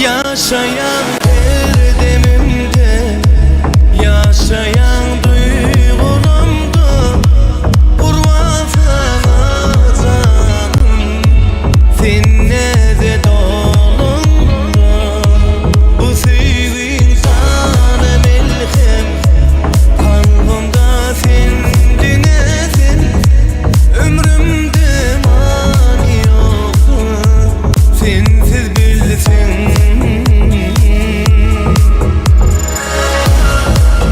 Ýaşaýaň her demimde, Ýaşaýaň duýgulamda, Gurban saňa janym, Sen näze dolaňda, Bu söýgiň jana melhem, Kalbymda sen diňe sen, Ömrümde many ýokdur sensiz bilseň.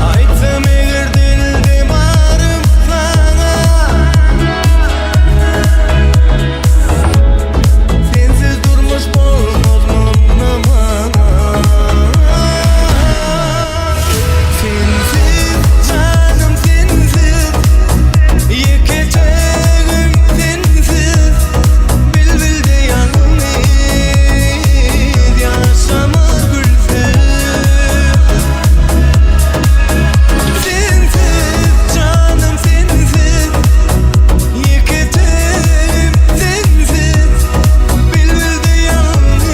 Aýtsam eger dilde barym saňa, Sensiz durmuş bolmaz munda maňa. Sensiz janym sensiz Ýekeje gün sensiz Bilbilde ýalňyz Ýaşamaz gülsüz. Sensiz janym sensiz Ýekeje gün sensiz Bilbilde ýalňyz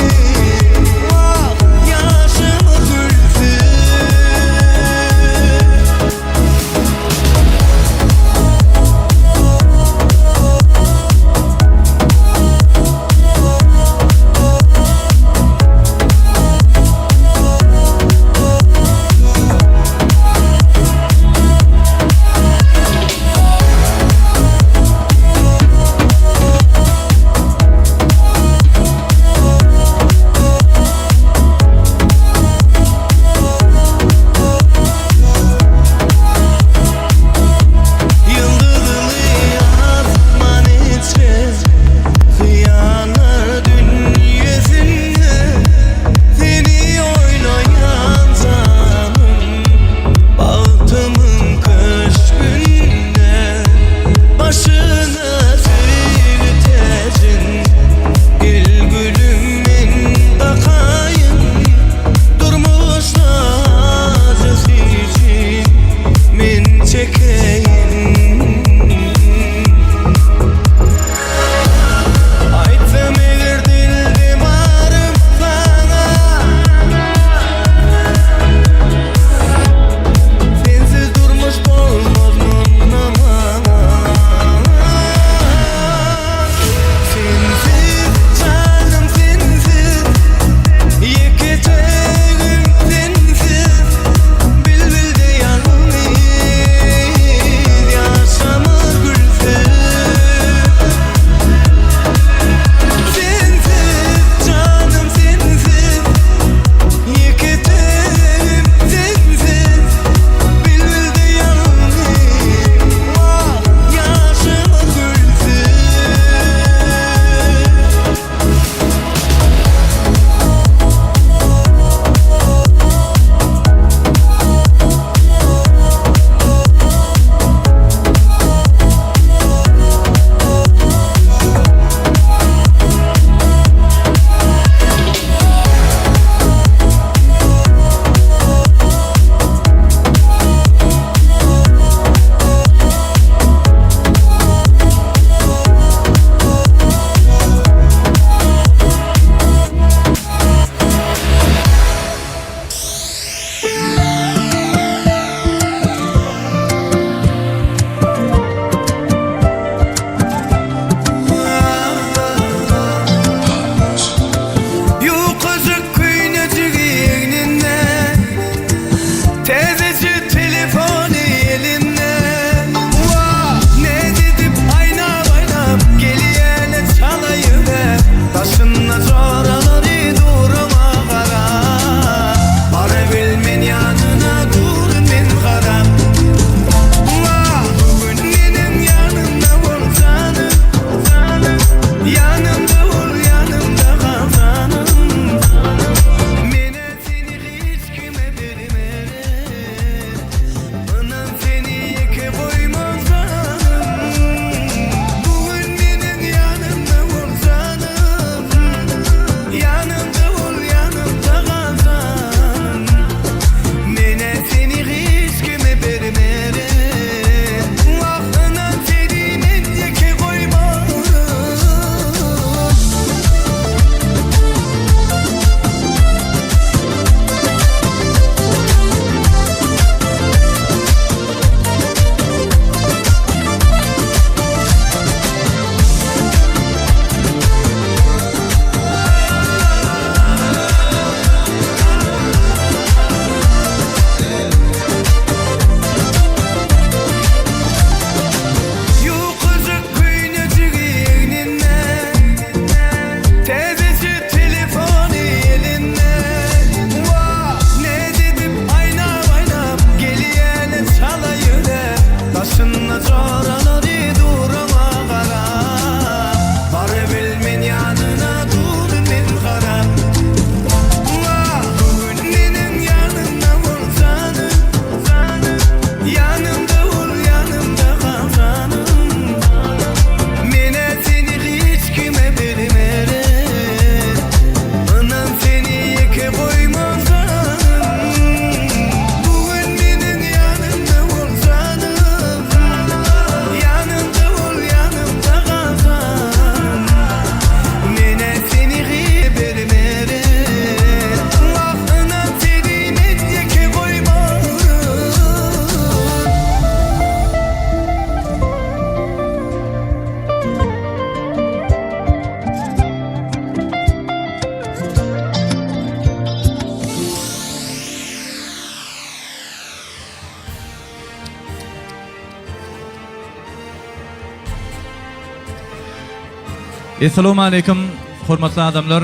Wah ýaşamaz gülsüz. Ýyldyzly asman içre Hyýallar dünýesinde Seni oýlaýan janym Bagtymyň köşgünde Başyna söýgi täjin Gel gülüm men dakaýyn Durmuşda ajy süýji men çekeýin. Aýtsam eger dilde barym saňa, Sensiz durmuş bolmaz munda maňa. Sensiz janym sensiz Ýekeje gün sensiz Bilbilde ýalňyz Ýaşamaz gülsüz. Sensiz janym sensiz Ýekeje gün sensiz Bilbilde ýalňyz Wah ýaşamaz gülsüz. Ýukajyk köýnejigi egninde, Täzeje telefony elinde. Wah, näz edip aýnap-aýnap gelýäne çalaýyber. Daşynda joralary dur oňa garap. Barabilmen ýanyna durun men garap. Wah, bu gün meniň ýanymda bol janym, janym. Ýanymda bol, ýanymda gal janym. Men-ä seni hiç kime bermerin. Essalawmaleýkim hormatly adamlar,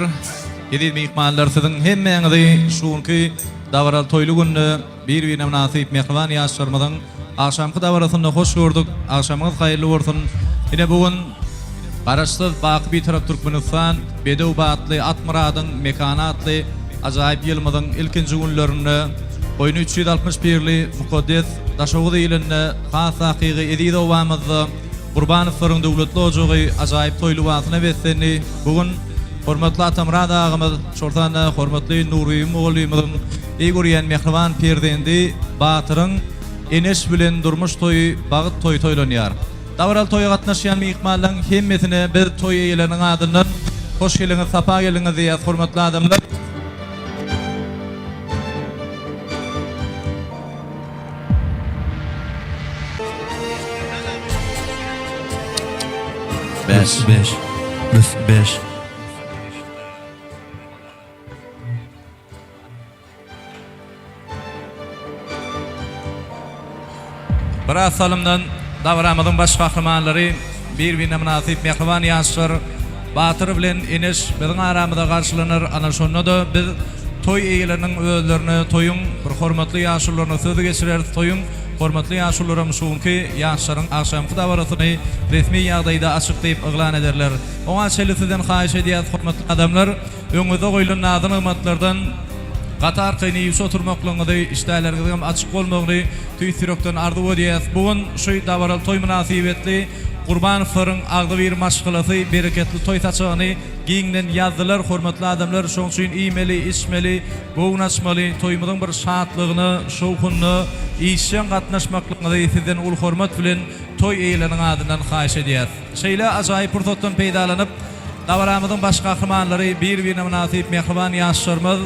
eziz myhmanlar siziň hemmäňizi şu günki dabaraly toýly günde bir-birine mynasyp mähriban ýaşlarymyzyň agşamky dabarasynda hoş gördük. Agşamyňyz haýyrly bolsun. Ine bu gün Garaşsyz, baky Bitarap Türkmenistan, bedew batly at myradyň mekany atly ajaýyp ýylymyzyň ilkinji günlerinde goýny 360 pirli mukaddes Daşoguz ilinde, has takygy eziz obamyzda Gurbanowlaryň döwletli ojagy ajaýyp toý lybasyna beslendi. Bu gün hormatly Atamyrat agamyz, şol sanda hormatly Nurbibi mugallymymyzyň eý görýän mähriban perzendi Batyryň Eneş bilen durmuş toýy, bagt toýy toýlanýar. Dabaraly toýa gatnaşýan myhmanlaryň hemmesine biz toý eýeleriniň adyndan Hoş geliňiz, sapa geliňiz diýýäs, hormatly adamlar. Bäş. Bäş. Plus bäş. Biraz salymdan dabaramyzyň baş gahrymanlary, bir-birine mynasyp mähriban ýaşlar Batyr bilen Eneş biziň aramyza garşylanar. Ana şonda-da biz toý eýeleriniň özlerine, toýuň bir hormatly ýaşulularyna söz geçireris. Toýuň hormatly ýaşulularam şu günki ýaşlaryň agşamky dabarasyny resmi ýagdaýda açyk diýip yglan ederler. Oňa çenli sizden haýyş edýäs, hormatly adamlar, öňüňizde goýlan nazy-nygmatlardan gaty arkaýyn iýip oturmaklygyňyzy, işdäleriňiziňem açyk bolmagyny tüýs ýürekden arzuw edýäs. Bu gün şu dabaraly toý mynasybetli Gurbanowlaryň agzybir maşgalasy bereketli toý saçagyny giňden ýazdylar. Hormatly adamlar, şoň üçin iýmeli, içmeli, göwün açmaly, toýumyzyň bir şatlygyna, şowhunyna işjeň gatnaşmaklygyňyzy sizden uly hormat bilen toý eýeleriniň adyndan haýyş edýäs. Şeýle ajaýyp pursatdan peýdalanyp, dabaramyzyň baş gahrymanlary, bir-birine mynasyp mähriban ýaşlarymyz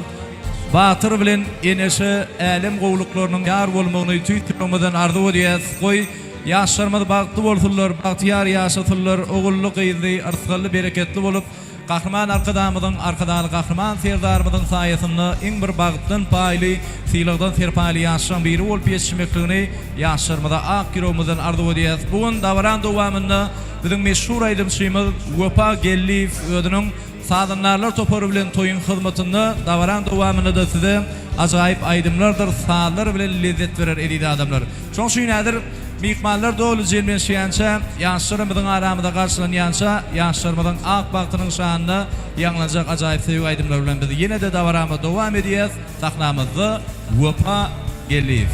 Batyr bilen Eneşe älem gowulyklarynyň ýar bolmagyny tüýs ýüregimizden arzuw edýäs. Goý, ýaşlarymyz bagtly bolsunlar, bagtyýar ýaşasynlar, ogully-gyzly, yrsgally, bereketli bolup, Gahryman Arkadagymyzyň, Arkadagly Gahryman Serdarymyzyň saýasynda iň bir bagtdan paýly, sylagdan serpaýly ýaşlaryň biri bolup ýetişmekligini ýaşlarymyza ak ýüregimizden arzuw edýäris. Bu gün dabaraň dowamynda biziň meşhur aýdymçymyz Wepa Geldiýew özüniň sazandarlar topary bilen toýuň hyzmatynda dabaraň dowamynda-da size ajaýyp aýdymlardyr sazlar bilen lezzet berer eziz adamlar. Şoň üçin häzir myhmanlar doly jemlenşýänçä, ýaşlaram biziň aramyza garşylanýança, ýaşlarymyzyň ak bagtynyň şanyna ýaňlanjak ajaýyp söýgi aýdymlary bilen biz ýene-de dabaramyzy dowam edýäs. Sahnamyzda Wepa Geldiýew.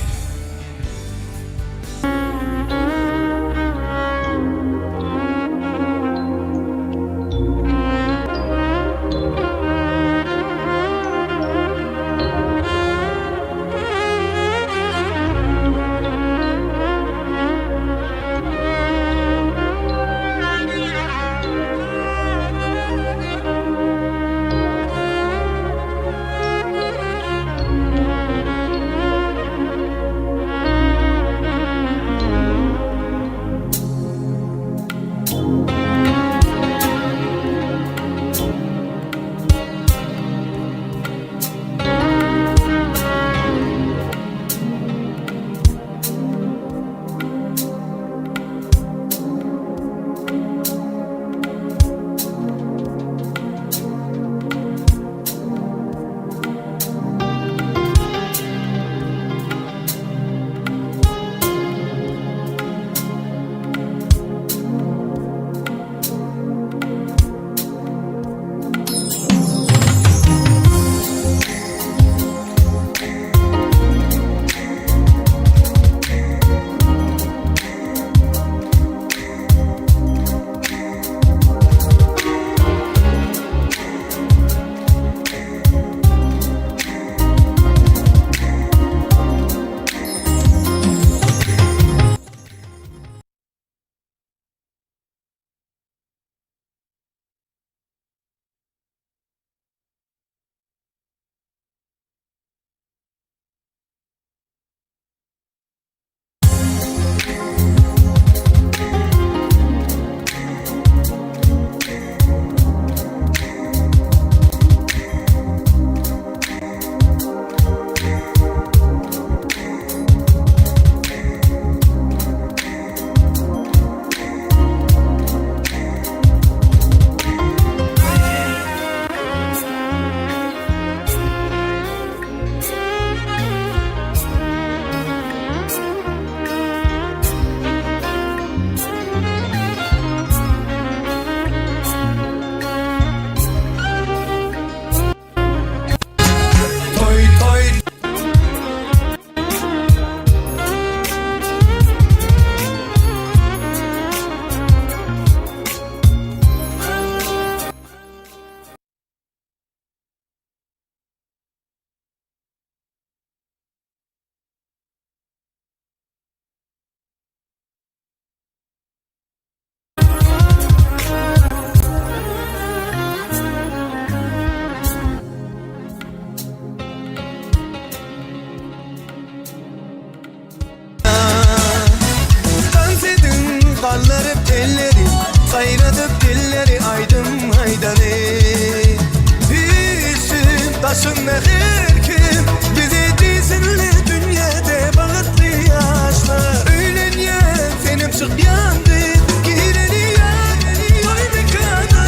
Daşynda her kim bize diýsinle dünýäde bagtly ýaşlar. Öýlenýän senem çykýan gyz gireli ýa toý mekana.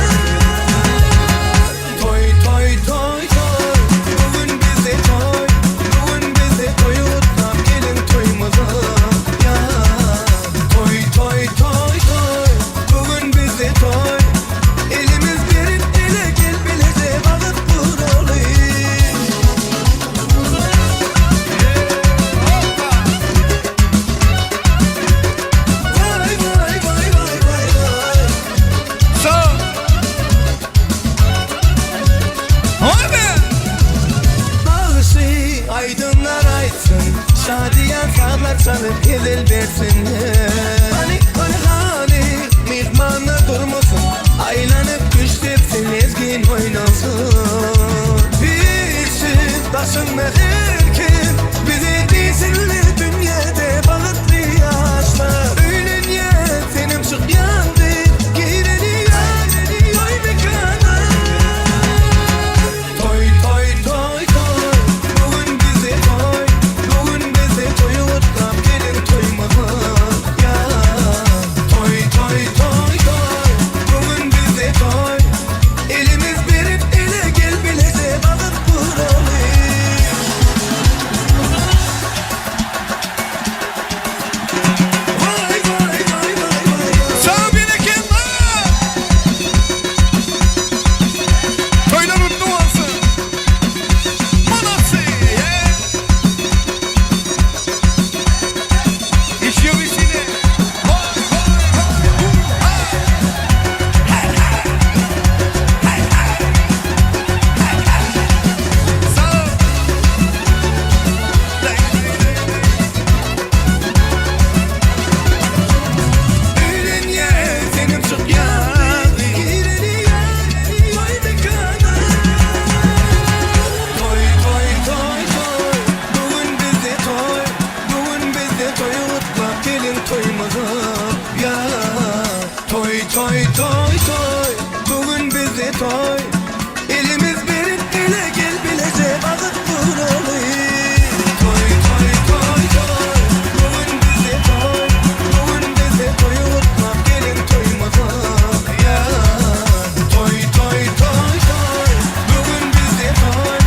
Toý toý toý toý bu gün bizde toý bu gün bizde toý gutlap geliň toýumyza ýa. Toý toý toý toý bu gün bizde toý Elimiz berip ele gel bileje bagyt guraly. Vay vay vay vay vay vay. So. Hadi. Bagşy aýdymlar aýtsyn, şadyýan sazlar çalyp hezil bersinler. Hany, hany, hany, myhmanlar durmasyn, aýlanyp küşt depsin, lezgin oýnasyn. Içi daşynda her kim bize diýsinler dünýäde bagtly ýaşlar. Öýlenýän senem çykýan gyz, gireli ýa toý mekana. Toý toý toý toý bu gün bizde toý bu gün bizde toýy gutlap geliň toýumyza ýa toý toý toý toý bu gün bizde toý elimiz berip ele gel bileje bagyt guraly. Vay vay vay vay vay vay. Sağ berekella. Toýlar mutlu bolsun. Molodцы. Yeah. Еще веселее. Vay vay vay. Hu, ha. Sağ ol. Lay, lay, lay, lay. Öýlenýän senem çykýan Gireli ýa toý mekana Toý toý toý toý bu gün bizde toý bu gün bizde toýy gutlap geliň toýumyza ýa Toý toý toý toý bu gün bizde toý Elimiz berip ele gel bileje bagyt guraly Toý toý toý toý bu gün bizde toý bu gün bizde toýy gutlap geliň toýumyza ýa Toý toý toý toý bu gün bizde toý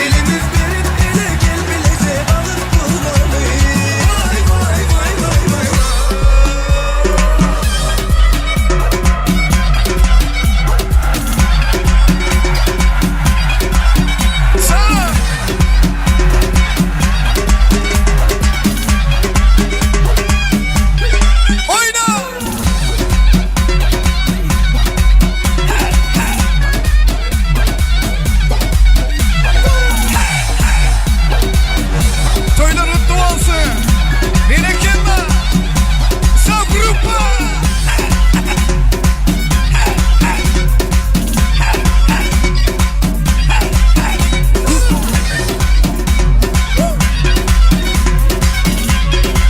Elimiz berip ele gel bileje bagyt guraly Vay vay vay vay vay vay. Sağ ol. Oyna. Toýlar mutlu bolsun. Berekella. Sağ grupa.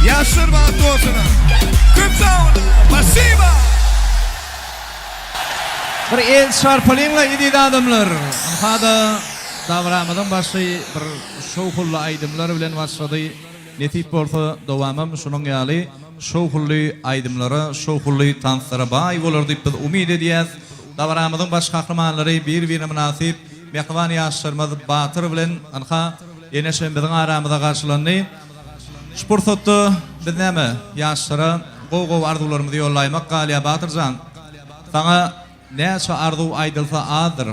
Ýaşlar bagtly bolsun. Köp sag boluň. Spasibo. Bir el çarpalyňla eziz adamlar. Ynha-da dabramyzyň başy bir şowhunly aýdymlar bilen başlady. Nesip bolsa dowamam şunuň ýaly şowhunly aýdymlara, şowhunly tanslara baý bolar diýip biz umyt edýäs. Dabaramyzyň baş gahrymanlary bir-birine mynasyp mähriban ýaşlarymyz Batyr bilen ynha Eneş hem biziň aramyza garşylandy. Şu pursatda biz näme, ýaşlara gowy-gowy arzuwlarymyzy ýollaýmak galýar Batyr jan. Saňa näçe arzuw aýdylsa azdyr.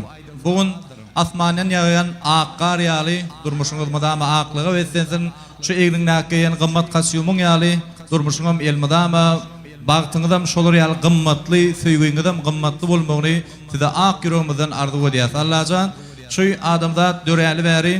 Bu gün asmandan ýagýan ak gar ýaly durmuşyňyz mydama aklyga beslensin. Şu egniňdäki geýen gymmat kostýumyň ýaly durmuşyňam elmydama bagtyňyzam şolar ýaly gymmatly, söýgiňizem gymmatly bolmagyny size ak ýüregimizden arzuw edýäs. Allajan şu adamzat döräli bäri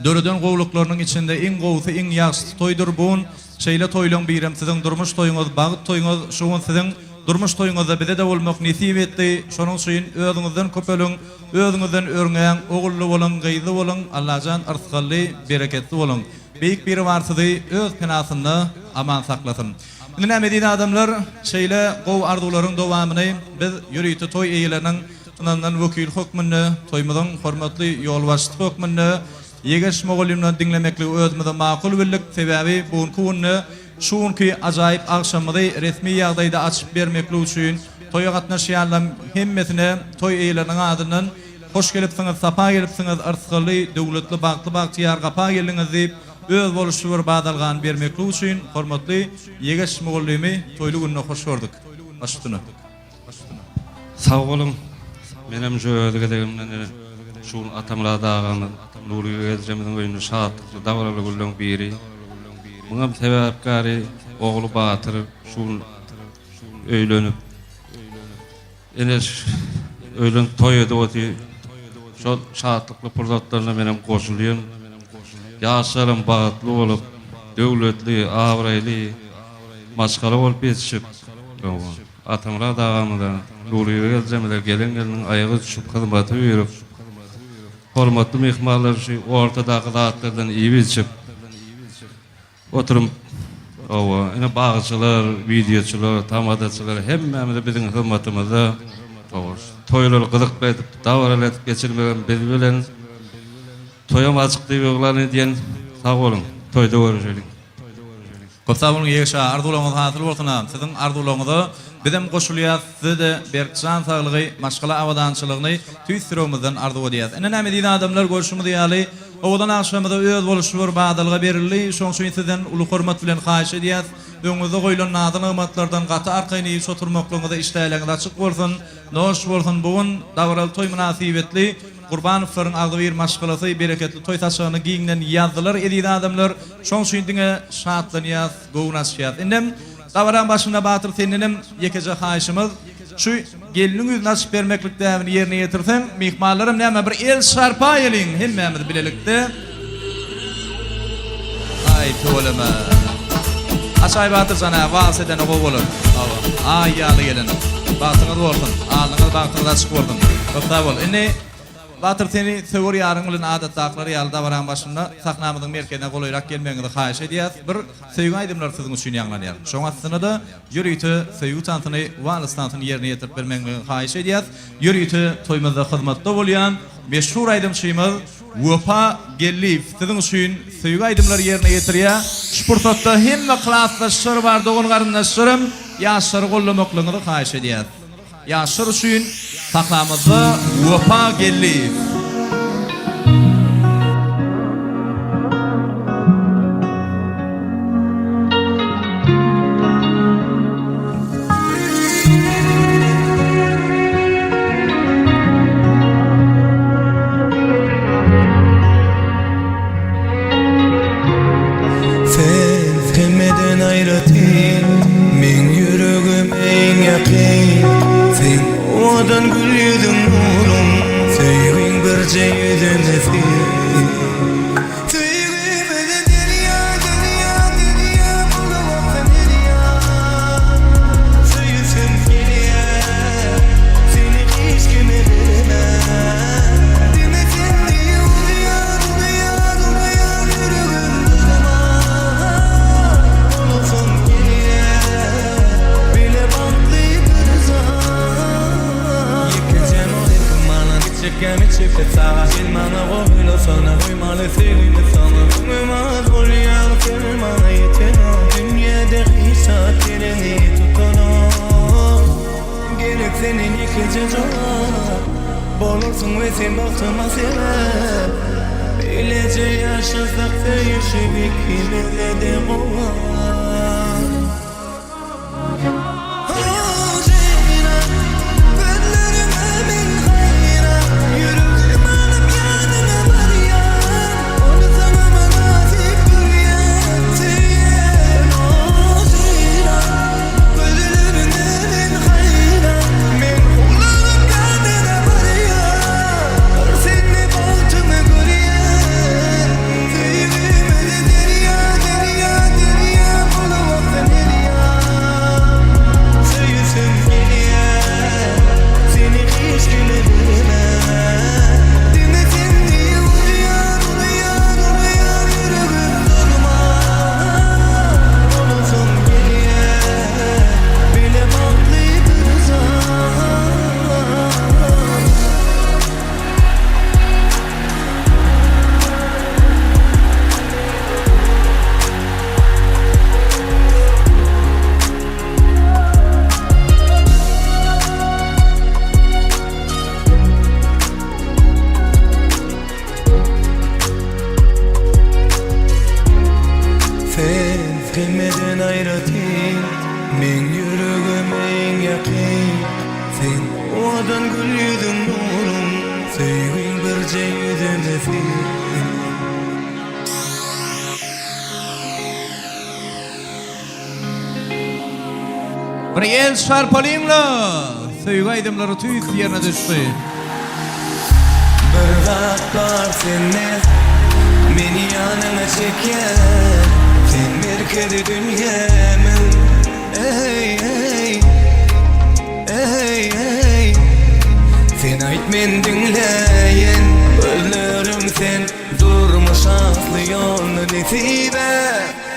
Döreden gowulyklarynyň içinde iň gowusy, iň ýagşysy toýdur. Bu gün şeýle toýlaň birem siziň durmuş toýuňyz, bagt toýuňyz. Şu gün siziň durmuş toýuňyzda bize-de bolmak nesip etdi. Şonuň üçin özüňizden köpeliň, özüňizden örňäň, ogully boluň, gyzly boluň, Allajan yrsgally, bereketli boluň. Beýik Biribar sizi öz penasynda aman saklasyn. Indi näme eziz adamlar, şeýle gowy arzuwlaryň dowamyny biz ýörite toý eýeleriniň. Ynanylan wekil hökmünde, toýumyzyň hormatly ýolbaşçysy hökmünde Ýegeş mugallymdan diňlemekligi özümize makul bildik, sebäbi bu günki günde şu günki ajaýyp agşamymyzy resmi ýagdaýda açyp bermeklik üçin toýa gatnaşýanlaryň hemmesine toý eýeleriniň adyndan Hoş gelipsiňiz, sapa gelipsiňiz, yrsgally, döwletli, bagtly bagtyýar gapa geldiňiz diýip, özboluşly bir badalgany bermeklik üçin hormatly Ýegeş mugallymy toýly günde hoş gördük. Baş üstüne. Sag boluň. Menem şu öz gezegimden ine şu gün Atamyrat agamyz, Nury ejemiziň öýünde şatlykly, dabaraly günleň biri. Muňam sebäpkäri ogly Batyr şu gün öýlenip, ine öýlenip toý edip otyr. Şol şatlykly pursatlaryna menem goşulýan. Ýaşlaram bagtly bolup, döwletli, abraýly maşgala bolup ýetişip, Atamyrat agamyza, Nurybeg ejemize gelen-gelniň aýagy düşüp hyzmata buýrup, hormatly myhmanlar şu ortadaky zatlardan iýip-içip oturyp, hawa, ine bagçylar, wideoçylar, tamadaçylar hemmämiz biziň hyzmatymyzda, hawa, toýlary gyzykly edip, dabaraly edip geçirmegem biz bilen. Toýam açyk diýip yglan edýän, sag boluň, toýda görüşeliň. Köp sag boluň Ýegiş aga arzuwlaryňyz hasyl bolsun agam siziň arzuwlaryňyza bizem goşulýas sizede berk jan saglygy maşgala abadançylygyny tüýs ýüregimizden arzuw edýäs ine näme eziz adamlar görşüňiz ýaly owadan agşamyza öz boluşly bir badalga berildi şoň üçin sizden uly hormat bilen haýyş edýäs öňüňizde goýlan nazy nygmatlardan gaty arkaýyn iýip oturmaklygyňyza işdäleňiz açyk bolsun noş bolsun bu gün dabaraly toý mynasybetli Gurbanowlaryň agzybir maşgalasy bereketli toý saçagyny giňden ýazdylar eziz adamlar. Şoň üçin diňe şatlanýas, göwün açýas. Indem dabaraň başynda Batyr sendenem ýekeje haýyşymyz, şu gelniň ýüzüni açyp bermeklik däbini ýerine ýetirseň, myhmanlaram näme bir el çarpaýalyň hemmämiz bilelikde. Aý tüweleme. Açaý Batyr jan-a, wals edeni gowy bolar. Hawa, aý ýaly gelen. Bagtyňyz bolsun, alnyňyz bagtyňyz açyk bolsun. Köp sag bol. Indi Batyr seni söwer ýaryň bilen adatdakylar ýaly dabaraň başynda sahnamyzyň merkezine golaýrak gelmegiňizi haýyş edýäs. Bir söýgi aýdymlary siziň üçin ýaňlanýar. Şoň astynda-da ýörite söýgi tansyny, wals tansyny ýerine ýetirip bermegiňizi haýyş edýäs. Ýörite toýumyzda hyzmatda bolýan meşhur aýdymçymyz Wepa Geldiýew siziň üçin söýgi aýdymlary ýerine ýetirýär. Şu pursatda hemme klasdaşlar bar dogan-garyndaşlarym ýaşlary goldamaklygyňyzy haýyş edýäs. Ýaşlar üçin sahnamyzda Wepa Geldiýew. Sen hemmeden aýratyn, meň ýüregime iň ýakyn. Seň owadan gül ýüzüň nuruň, söýgiň birje ýüzüne syn. Söýgimizi derýa, derýa, derýa bolup aksyn her ýan. Söýsem gelýär, seni hiç kime bermen. Diňe sen diýip urýar, urýar, urýar ýüregim durman. Bolasym gelýär, bile bagtly bir zat. Ýekeje erkim maňa gitjekkäm içip saga. Sen maňa goýlasana, goýmaly söýgimi saňa. Öňüm az bolýar, sen maňa ýetenok. Dünýäde hiç zat deregini tutanok. Gerek senden ýekeje jogap. Bolarsyň we sen bagtyma sebäp. Bileje ýaşasak söýüşip ikimize-de gowak. Hemmeden aýratyn Meň ýüregime iň ýakyn Sen owadan gül ýüzüň nuruň Söýgiň birje ýüzüme sen. Bir el çarpalyňla! Söýgi aýdymlary tüýs ýerine düşdi. Bir zat bar sende Meni ýanyňa çekýän Sen merkezi dünýämiň Eý eý Eý eý Sen aýt men diňläýin Gözlerim sen Durmuş atly ýolny nesibe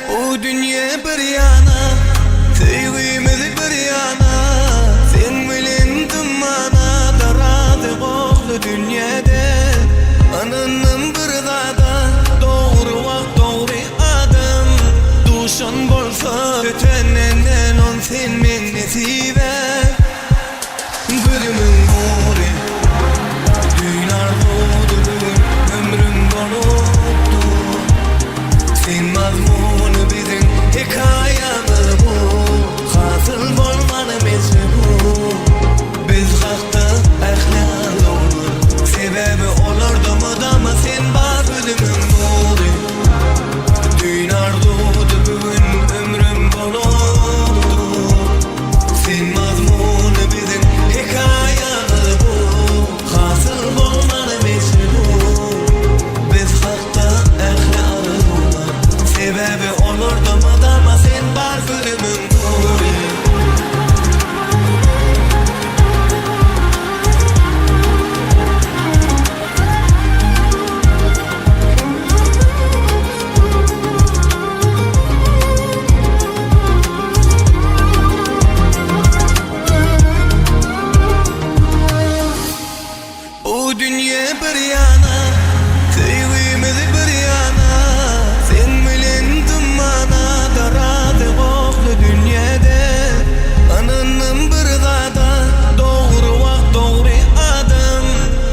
Bu dünýe bir ýana, söýgimiz bir ýana, Seň bilen dymmana darazy gohly dünýede. Ynandym bir zada, dogry wagt dogry adam, Duşan bolsa ötenden on sen meň nesibe. Gözümiň nury, düýn arzuwdy bu gün ömrüm bolup dur. Sen mazmuny biziň hekaýamyz bu, Hasyl bolmany mejbur. Biz hakda ähli arzuwlar, Sebäbi olarda mydama sen bar gözümiň nury, Düýn arzuwdy bu gün ömrüm bolup dur. Sen mazmuny biziň hekaýamyz bu Hasyl bolmany mejbur Biz hakda ähli arzuwlar Sebäbi olarda mydama sen bar gözümiň nury. Bu dünýe bir ýana, söýgimiz bir ýana, Seň bilen dymmana darazy gohly dünýede. Ynandym bir zada, dogry wagt dogry adam,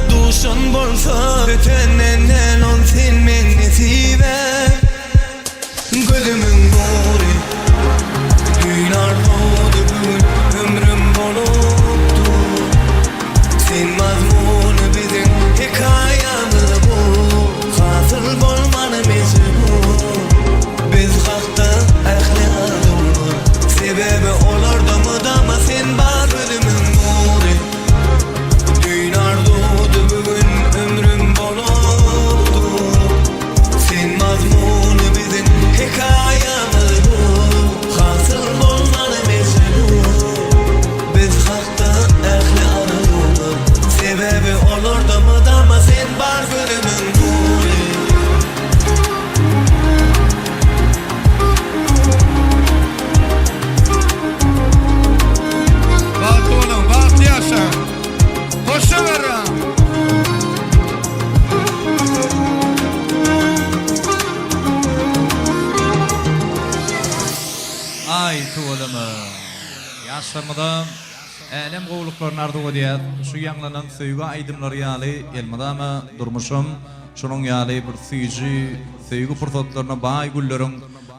Duşan bolsa ötenden ol sen meň nesibe. Gözümiň nury Düýn arzuwdy bu gün ömrüm bolup dur Sen mazmuny biziň hekaýamyz bu Hasyl bolmany mejbur Biz hakda ähli arzuwlar Sebäbi olarda mydama sen bar Gözümiň nury Düýn arzuwdy bu gün ömrüm bolup dur Sen mazmuny biziň hekaýamyz bu Hasyl bolmany mejbur Biz hakda ähli arzuwlar Sebäbi olarda mydama sen bar gözümiň nury. Bagtly boluň, bagtly ýaşaň. Hoşça galyň. Aý tüweleme. Ýaşlarymyza älem gowulyklaryny arzuw edýäs. Şu ýaňlanan söýgi aýdymlary ýaly elmydama durmuşam şunuň ýaly bir süýji söýgi pursatlaryna baý günleriň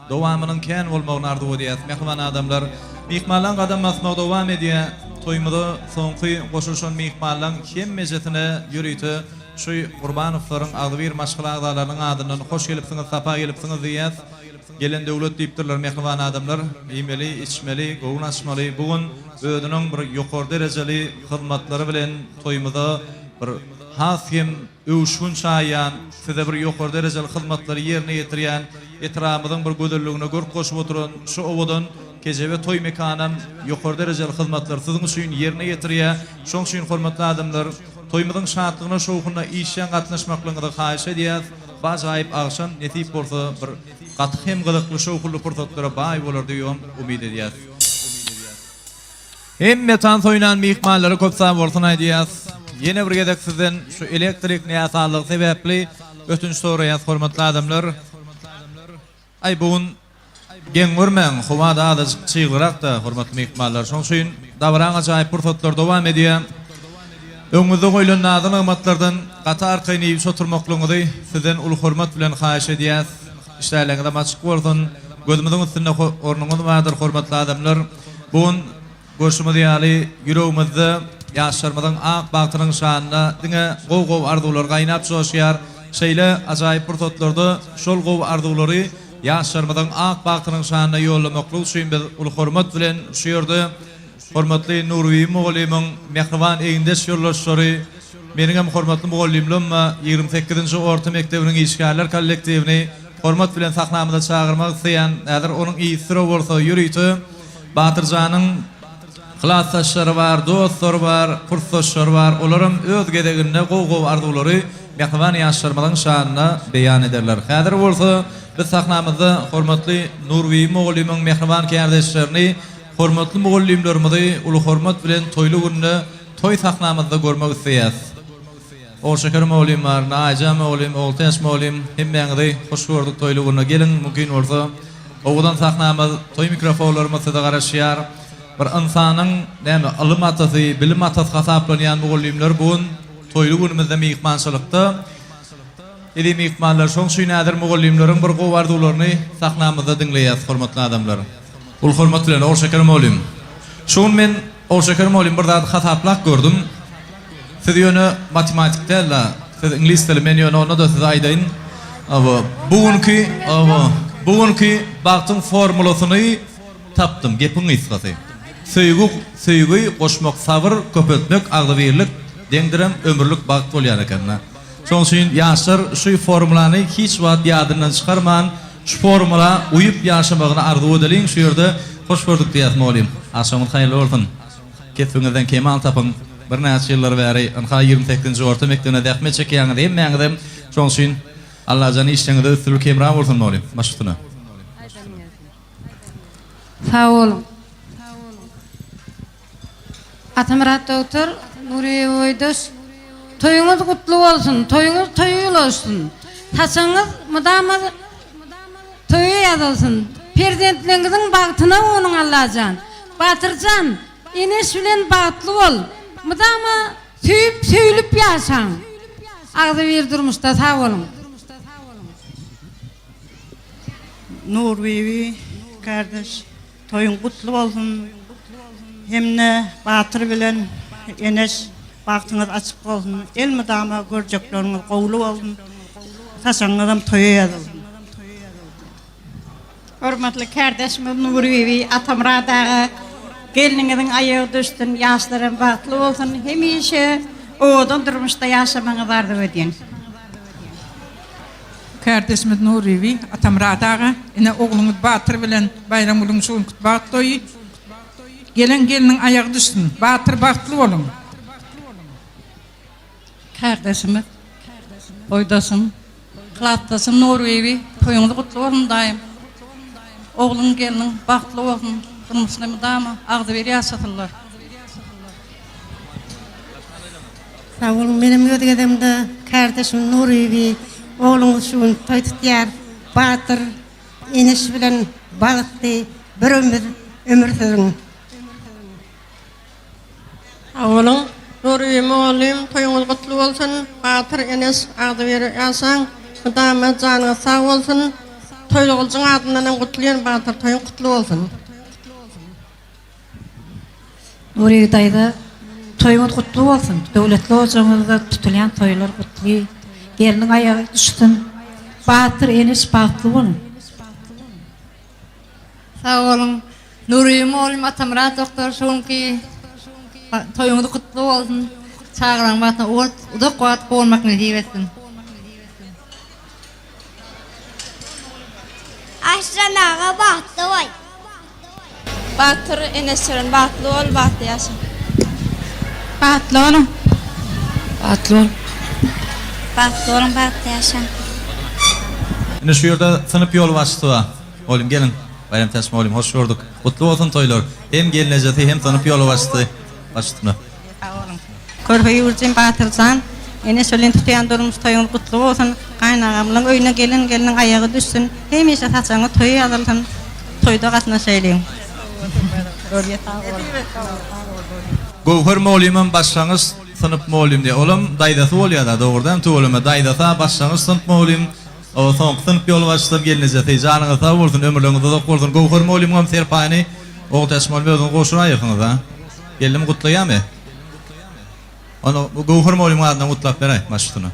dowamynyň kän bolmagyny arzuw edýäs. Mähriban adamlar, myhmanlaň gadam basmagy dowam edýär. Toýumyza soňky goşulyşan myhmanlaň hemmejesine ýörite şu Gurbanowlaryň agzybir maşgala agzalarynyň adyndan hoş gelipsiňiz, sapa gelipsiňiz diýýäs. Gelen döwlet diýipdirler mähriban adamlar. Iýmeli, içmeli, göwün açmaly. Bu gün özüniň bir ýokary derejeli hyzmatlary bilen toýumyza bir has hem öwüşgin çaýýan, size bir ýokary derejeli hyzmatlary ýerine ýetirýän, etrabymyzyň bir gözelligine görk goşup oturan şu owadan Kejebe toý mekanam ýokary derejeli hyzmatlary siziň üçin ýerine ýetirýär. Şoň üçin hormatly adamlar, toýumyzyň şatlygyna, şowhunyna işjeň gatnaşmaklygyňyzy haýyş edýäs. Bu ajaýyp agşam nesip bolsa bir gaty hem gyzykly, şowhunly pursatlara baý bolar diýibem umyt edýäs. Hemme tans oýnan myhmanlara köp sag bolsun aýdýas. Ýene bir gezek sizden şu elektrik näsazlygy sebäpli ötünç soraýas hormatly adamlar. Aý bu gün geň görmäň howada azajyk çyglyrakda hormatly myhmanlar. Şoň üçin dabaraň ajaýyp pursatlary dowam edýär. Öňüňizde goýlan nazy-nygmatlardan gaty arkaýyn iýip oturmaklygyňyzy sizden uly hormat bilen haýyş edýäs. Işdäleňizem açyk bolsun. Gözümiziň üstünde ornuňyz bardyr hormatly adamlar. Bu gün görşümiz ýaly ýüregimizde ýaşlarymyzyň ak bagtynyň şanyna diňe gowy-gowy arzuwlar gaýnap joşýar. Şeýle ajaýyp pursatlarda şol gowy arzuwlary ýaşlarymyzyň ak bagtynyň şanyna ýollamaklyk üçin biz uly hormat bilen şu ýerde Hormatly Nurbibi mugallymyň mähriban egindeş ýoldaşlary, meniňem hormatly mugallymlym 28-nji orta mekdebiniň işgärler kollektiwini hormat bilen sahnamyza çagyrmak isleýän. Häzir onuň yzysüre bolsa ýörite Batyrjanyň klasdaşlary bar, dostlary bar, kursdaşlary bar. Olaram öz gezeginde gowy-gowy arzuwlary mähriban ýaşlarymyzyň şanyna beýan ederler. Häzir bolsa biz sahnamyzda hormatly Nurbibi mugallymyň mähriban kärdeşlerini Hormatly mugallymlarymyzy uly hormat bilen toýly günde toý sahnamyzda görmek isleýäs. Ogulşeker mugallym bar, Naýja mugallym, Ogultäç mugallym hemmäňizi hoş gördük toýly günde geliň mümkin bolsa owadan sahnamyz toý mikrofonlarymyz size garaşýar. Bir ynsanyň näme ylym atasy, bilim atasy hasaplanýan mugallymlar bu gün toýly günümizde myhmançylykda. Eziz myhmanlar şoň üçin häzir mugallymlaryň bir gowy arzuwlaryny sahnamyzda diňleýäs hormatly adamlar. Uly hormat bilen Ogulşeker mugallym. Şu gün men Ogulşeker mugallym bir zady hasaplap gördüm. Siz ýöne matematik däl-de, siz iňlis dili, men ýöne onda-da size aýdaýyn. Hawa, bu günki, hawa, bu günki bagtyň formulasyny tapdym, gepiň gysgasy. Söýgi, söýgi, goşmak, sabyr, köpeltmek, agzybirlik deňdirem ömürlik bagt bolýan eken-dä. Şonuň üçin ýaşlar şu formulany hiç wagt ýadyndan çykarman, şu formula uýup ýaşamagyny arzuw edeliň. Şu ýerde hoş gördük diýýäs mugallym. Agşamyňyz haýyrly bolsun. Kesbiňizden kemal tapyň. Birnäçe ýyllar bäri ynha 28-nji orta mekdebinde zähmet çekýäňiz hemmäňizem. Şonuň üçin Allajan işleriňizde üstünlik hemra bolsun mugallym. Baş üstüne. Sag boluň. Atamyrat dogtor Nuryýew boýdaş toýuňyz gutly bolsun toýuňyz toýa ulaşsyn saçagyňyz mydama toýa ýazylsyn perzentleňiziň bagtyna gunuň Allajan Batyrjan Eneş bilen bagtly bol mydama söýüp söýülip ýaşaň agzybir durmuşda sag boluň. Nurbibi kardeş Toýuň gutly bolsun hemde Batyr bilen Eneş bagtyňyz açyk bolsun elmydama görjekleriňiz gowly bolsun saçagyňyzam toýa ýazylsyn. Hormatly kärdeşimiz Nurbibi Atamyrat aga gelniňiziň aýagy düşsün ýaşlaram bagtly bolsun hemişe owadan durmuşda ýaşamagyňyzy arzuw edýän. Kärdeşimiz Nurbibi, Atamyrat aga, ine ogluňyz Batyr bilen Baýramgülüň şu günki bagt toýy. Gelen gelniň aýagy düşsün. Batyr bagtly boluň. Kärdeşimiz, boýdaşym, klasdaşym Nurbibi, toýuňyz gutly bolsun daýym. Ogluň, gelniň bagtly bolsun, durmuşda mydama agzybir ýaşasynlar. Sag boluň menem öz gezegimde kärdeşim Nurybi ogluňyz şu gün toý tutýar Batyr Eneş bilen bagtly bir ömür ömür sürüň. Sag boluň Nurybi mugallym toýuňyz gutly bolsun Batyr Eneş agzybir ýaşaň mydama janyňyz sag bolsun Toýlygyljyň adyndanam gutlaýan Batyr toýuň gutly bolsun. Nuryýe daýza toýuňyz gutly bolsun döwletli ojagyňyzda tutulýan toýlar gutly gelniň aýagy düşsün Batyr Eneş bagtly boluň. Sag boluň Nuryýe mugallym Atamyrat doktor şu günki toýuňyz gutly bolsun çagalaryň bagtyna uzak wagt gonmak nesip etsin. Arslan aga bagtly bol. Batyr Eneşirin bagtly bol bagtly ýaşa. Bagtly boluň. Bagtly bol. Bagtly boluň bagtly ýaşaň. Ine şu ýerde synp ýolbaşçysy bar. Mugallym geliň. Baýram Täç mugallym hoş gördük. Gutly bolsun toýlar. Hem gelnejesi hem synp ýolbaşçysy baş üstüne. Sag boluň. Körpe ýüwürjim Batyrjan, ene şölen tutýan durmuş toýuňyz gutly bolsun. Gaýynagamlaň öýüne gelen gelniň aýagy düşsün. Hemişe saçagyňyz toýa ýazylsyn. Toýda gatnaşaýlyň. Göwher mugallymam başlangyç synp mugallym diýýär. Olam daýzasy bolýada dogrudanam tüweleme daýzasa başlangyç synp mugallym. O soňky synp ýolbaşçysam gelnejesi. Janyňyz sag bolsun, ömürleriňiz uzak bolsun. Göwher mugallymyňam serpaýyny Ogultäç mugallym özüňiz gowşuraýyrsyňyz a. Gelnim gutlaýamy? Ony Göwher mugallymyň adyndan gutlap beräý baş üstüne.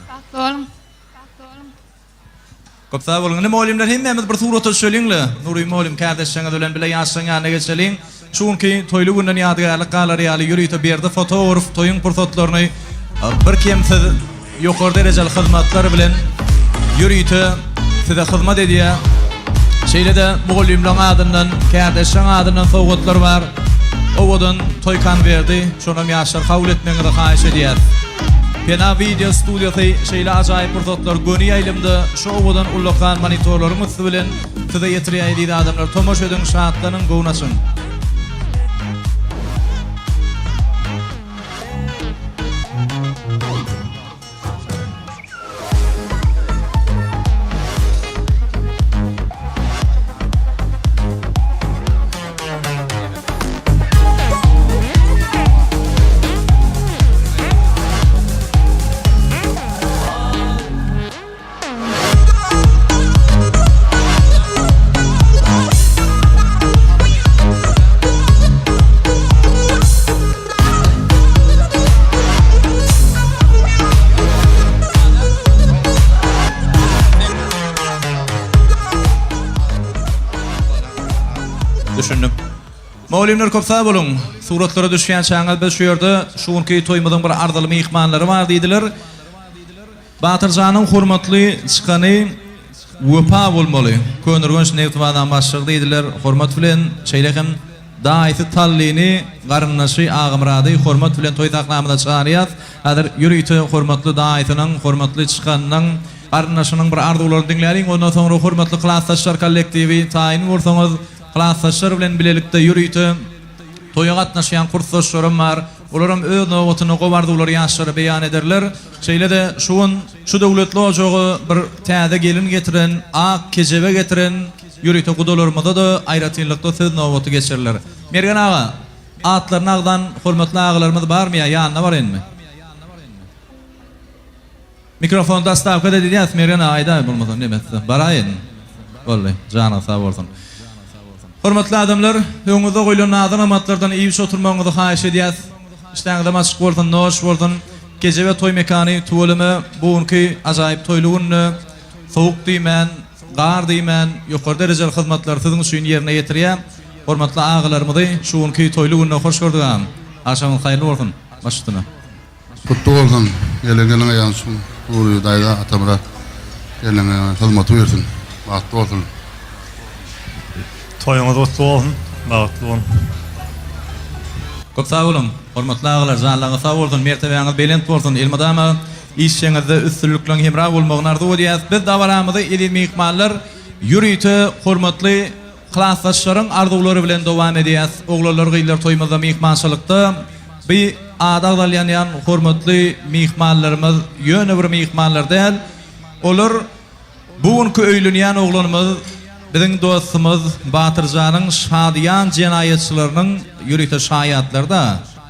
Bagtly boluň. Köp sag boluň. Indi mugallymlar hemmämiz bir surata düşeliň-le. Nury mugallym kärdeşleriňiz bilen bile ýaşlaryň ýanyna geçeliň. Şu günki toýly günden ýadygärlik galar ýaly ýörite Berdi fotograf toýuň pursatlaryny birkemsiz ýokary derejeli hyzmatlar bilen ýörite size hyzmat edýär. Şeýle-de mugallymlaryň adyndan, kärdeşleriň adyndan sowgatlar bar. Owadan toý konwerdi, şonam ýaşlar kabul etmegiňizi haýyş edýäris. Pena wideo studiýasy şeýle ajaýyp pursatlary göni ýaýlymda şu owadan ullakan monitorlaryň üsti bilen size ýetirýär eziz adamlar. Tomaşa ediň, şatlanyň, göwün açyň. Düşündim. Mugallymlar köp sag boluň. Suratlara düşýänçäňiz biz şu ýerde şu günki toýumyzyň bir arzyly myhmanlary bar diýdiler. Batyrjanyň hormatly çykany Wepa bolmaly. Köneürgenç nebtibazanyň başlygy diýdiler. Hormat bilen, şeýle hem daýysy Tallyny, garyndaşy Agamyrady hormat bilen toý sahnamyza çagyrýas. Häzir ýörite hormatly daýysynyň, hormatly çykanynyň, garyndaşynyň bir arzuwlaryny diňläliň. Ondan soňra hormatly klasdaşlar kollektiwi taýyn bolsaňyz, klasdaşlar bilen bilelikde ýörite toýa gatnaşýan kursdaşlarym bar. Olaram öz nobatynda gowy arzuwlary ýaşlara beýan ederler. Şeýle-de şu gün şu döwletli ojaga bir täze gelin getiren, ak kejebe getiren ýörite gudalarymyza-da aýratynlykda söz nobaty geçiriler. Mergen aga, atlaryny agzan hormatly agalarymyz barmy ýa ýanyna baraýynmy? Mikrofon dostawkada diýýäs Mergen aga aýdaý bolmasa neme etse baraýyn. Boldy. Janyňyz sag bolsun. Hormatly adamlar, öňüňizde goýlan nazy-nygmatlardan iýip-içip oturmagyňyzy haýyş edýäs. Işdäňizem açyk bolsun, noş bolsun. Kejebe toý mekany tüweleme bu günki ajaýyp toýly günde sowuk diýmän, gar diýmän ýokary derejeli hyzmatlary siziň üçin ýerine ýetirýär. Hormatly agalarymyzy şu günki toýly günde hoş gördük agam. Agşamyňyz haýyrly bolsun. Baş üstüne. Gutly bolsun gelen gelin aýagyny tutsun Nury daýza Atamyrat gelniňe hyzmaty bersin bagtly bolsun. Toýuňyz gutly bolsun bagtly boluň. Köp sag boluň hormatly agalar janlaryňyz sag bolsun mertebäňiz belent bolsun elmydama işjeňizde üstünlikleň hemra bolmagyny arzuw edýäs biz dabaramyzy eziz myhmanlar ýörite hormatly Klasdaşlaryň arzuwlary bilen dowam edýäs. Oglanlar gyzlar toýumyzda myhmançylykda bi ady agzalýanýan hormatly myhmanlarymyz ýöne bir myhmanlar däl. Olar bu günki öýlenýän oglanymyz biziň dostumyz Batyrjanyň şadyýan jenaýatçylarynyň ýörite şaýatlary-da.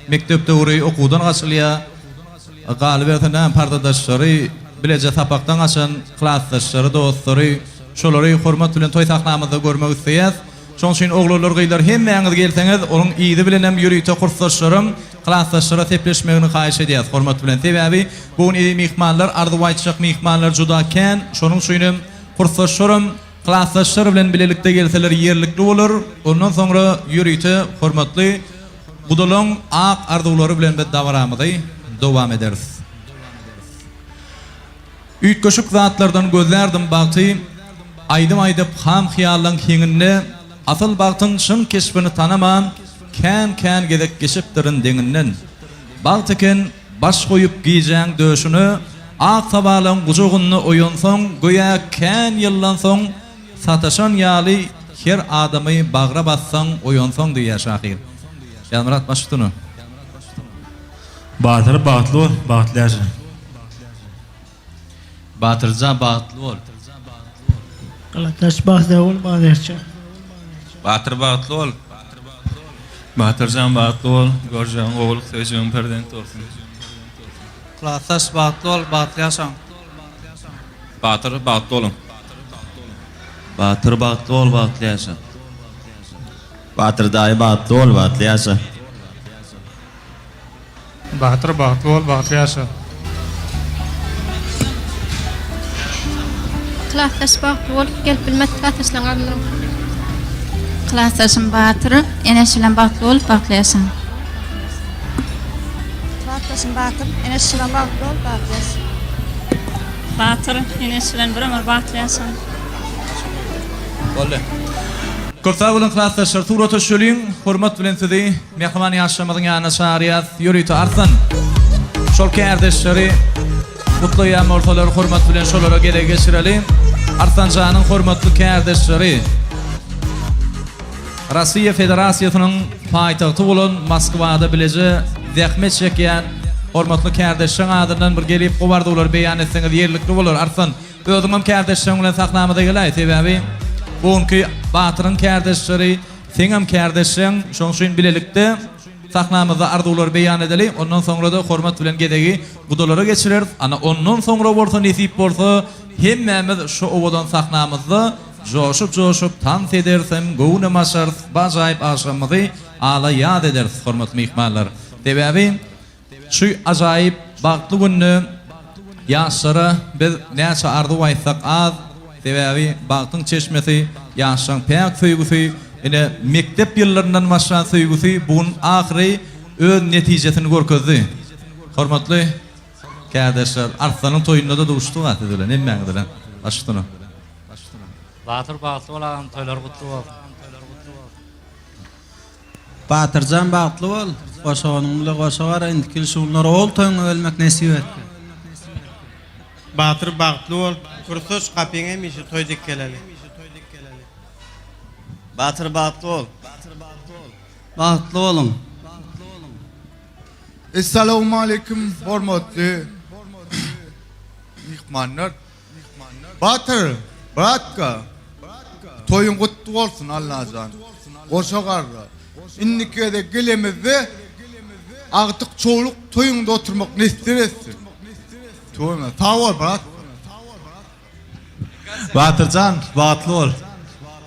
Mekdep döwri okuwdan gaçylýar. Galyberse näme partadaşlary, bileje sapakdan gaçan klasdaşlary, dostlary, şolary hormat bilen toý sahnamyzda görmek isleýäs. Şoň üçin oglanlar, gyzlar hemmäňiz gelseňiz, onuň yzy bilenem ýörite kursdaşlaram klasdaşlara sepleşmegini haýyş edýäs hormat bilen. Sebäbi bu gün eziz myhmanlar, arzuw aýtjak myhmanlar juda kän. Şonuň üçinem kursdaşlaram klasdaşlar bilen bilelikde gelseler ýerlikli bolar. Ondan soňra ýörite hormatly Gudalaň ak arzuwlary bilen biz dabaramyzy dowam ederis. Üýtgeşik zatlardan gözlärdim bagty, Aýdym aýdyp ham-hyýallaň heňinde, Asyl bagtyň çyn keşbini tanaman, Kän-kän gezek geçipdirin deňinden. Bagt eken baş goýup gijäň döşüne, Ak sabalaň gujagynda oýansaň, Göýä kän ýyldan soň Sataşan ýaly her adamy bagra bassaň oýansaň diýýär şahyr. Ýazmyrat baş üstüne. Batyr bagtly bol, bagtly ýaşa. Batyrjan bagtly bol. Galataş bagtly bol Batyrjan. Batyr bagtly bol. Batyrjan bagtly bol, görjegiň gowulyk söýjegiň perzent bolsun. Klasdaş bagtly bol bagtly ýaşaň. Batyr bagtly boluň. Batyr bagtly bol bagtly ýaşa. Batyr daýy bagtly bol bagtly ýaşa. Batyr bagtly bol bagtly ýaşa. Klasdaş bagtly bol gelip bilmedik klasdaşlaryň adyndan. Klasdaşym Batyr, Eneş bilen bagtly bolup bagtly ýaşaň. Klasdaşym Batyr, Eneş bilen bagtly bol bagtly ýaşa. Batyr, Eneş bilen bir ömür bagtly ýaşaň. Boldy. Köp sag boluň klasdaşlar surata düşeliň hormat bilen sizi mähriban ýaşlarymyzyň ýanyna çagyrýas ýörite Arslan şol kärdeşleri gutlaýan bolsalar hormat bilen şolara gezek geçireli Arslanjanyň hormatly kärdeşleri Russiýa Federasiýasynyň paýtagty bolan Moskwada bileje zähmet çekýän hormatly kärdeşleň adyndan bir gelip gowy arzuwlary beýan etseňiz ýerlikli bolar Arslan Özüňem kärdeşleriň bilen sahnamyza geläý, sebäbi bu günki Batyryň kärdeşleri seňem kärdeşleň, şonuň üçin bilelikde sahnamyzda arzuwlary beýan edeli, ondan soňra-da hormat bilen gezegi gudalara geçireris, ana ondan soňra bolsa nesip bolsa hemmämiz şu owadan sahnamyzda joşup-joşup tans ederis hem göwnem açarys, bu ajaýyp agşamymyzy ala ýaz ederis hormatly myhmanlar. Sebäbi Şu ajaýyp bagtly günde ýaşlara biz näçe arzuw aýtsak az, sebäbi bagtyň çeşmesi ýaşlaň päk söýgüsi, ine mekdep ýyllaryndan başlan söýgüsi bu gün ahyry öz netijesini görkezdi. Hormatly kärdeşler, Arslanyň toýunda-da duşduk-a siz bilen, hemmäňiz bilen. Baş üstüne. Batyr bagtly bol agam toýlar gutly bolsun. Batyrjan bagtly bol. Goşagynyň bile goşa bar indiki ýyl şu günler ogul toýuňa gelmek nesip etsin. Batyr bagtly bol. Kursaç gapyň hemişe toý dek geleli. Batyr bagtly bol. Bagtly boluň. Essalawmaleýkim hormatly myhmanlar. Batyr bratka toýuň gutly bolsun Allajan goşa garra indiki gezek gelemizde agtyk çowluk toýuňda oturmak nesip etsin tüweleme sag bol bratka. Batyrjan bagtly bol.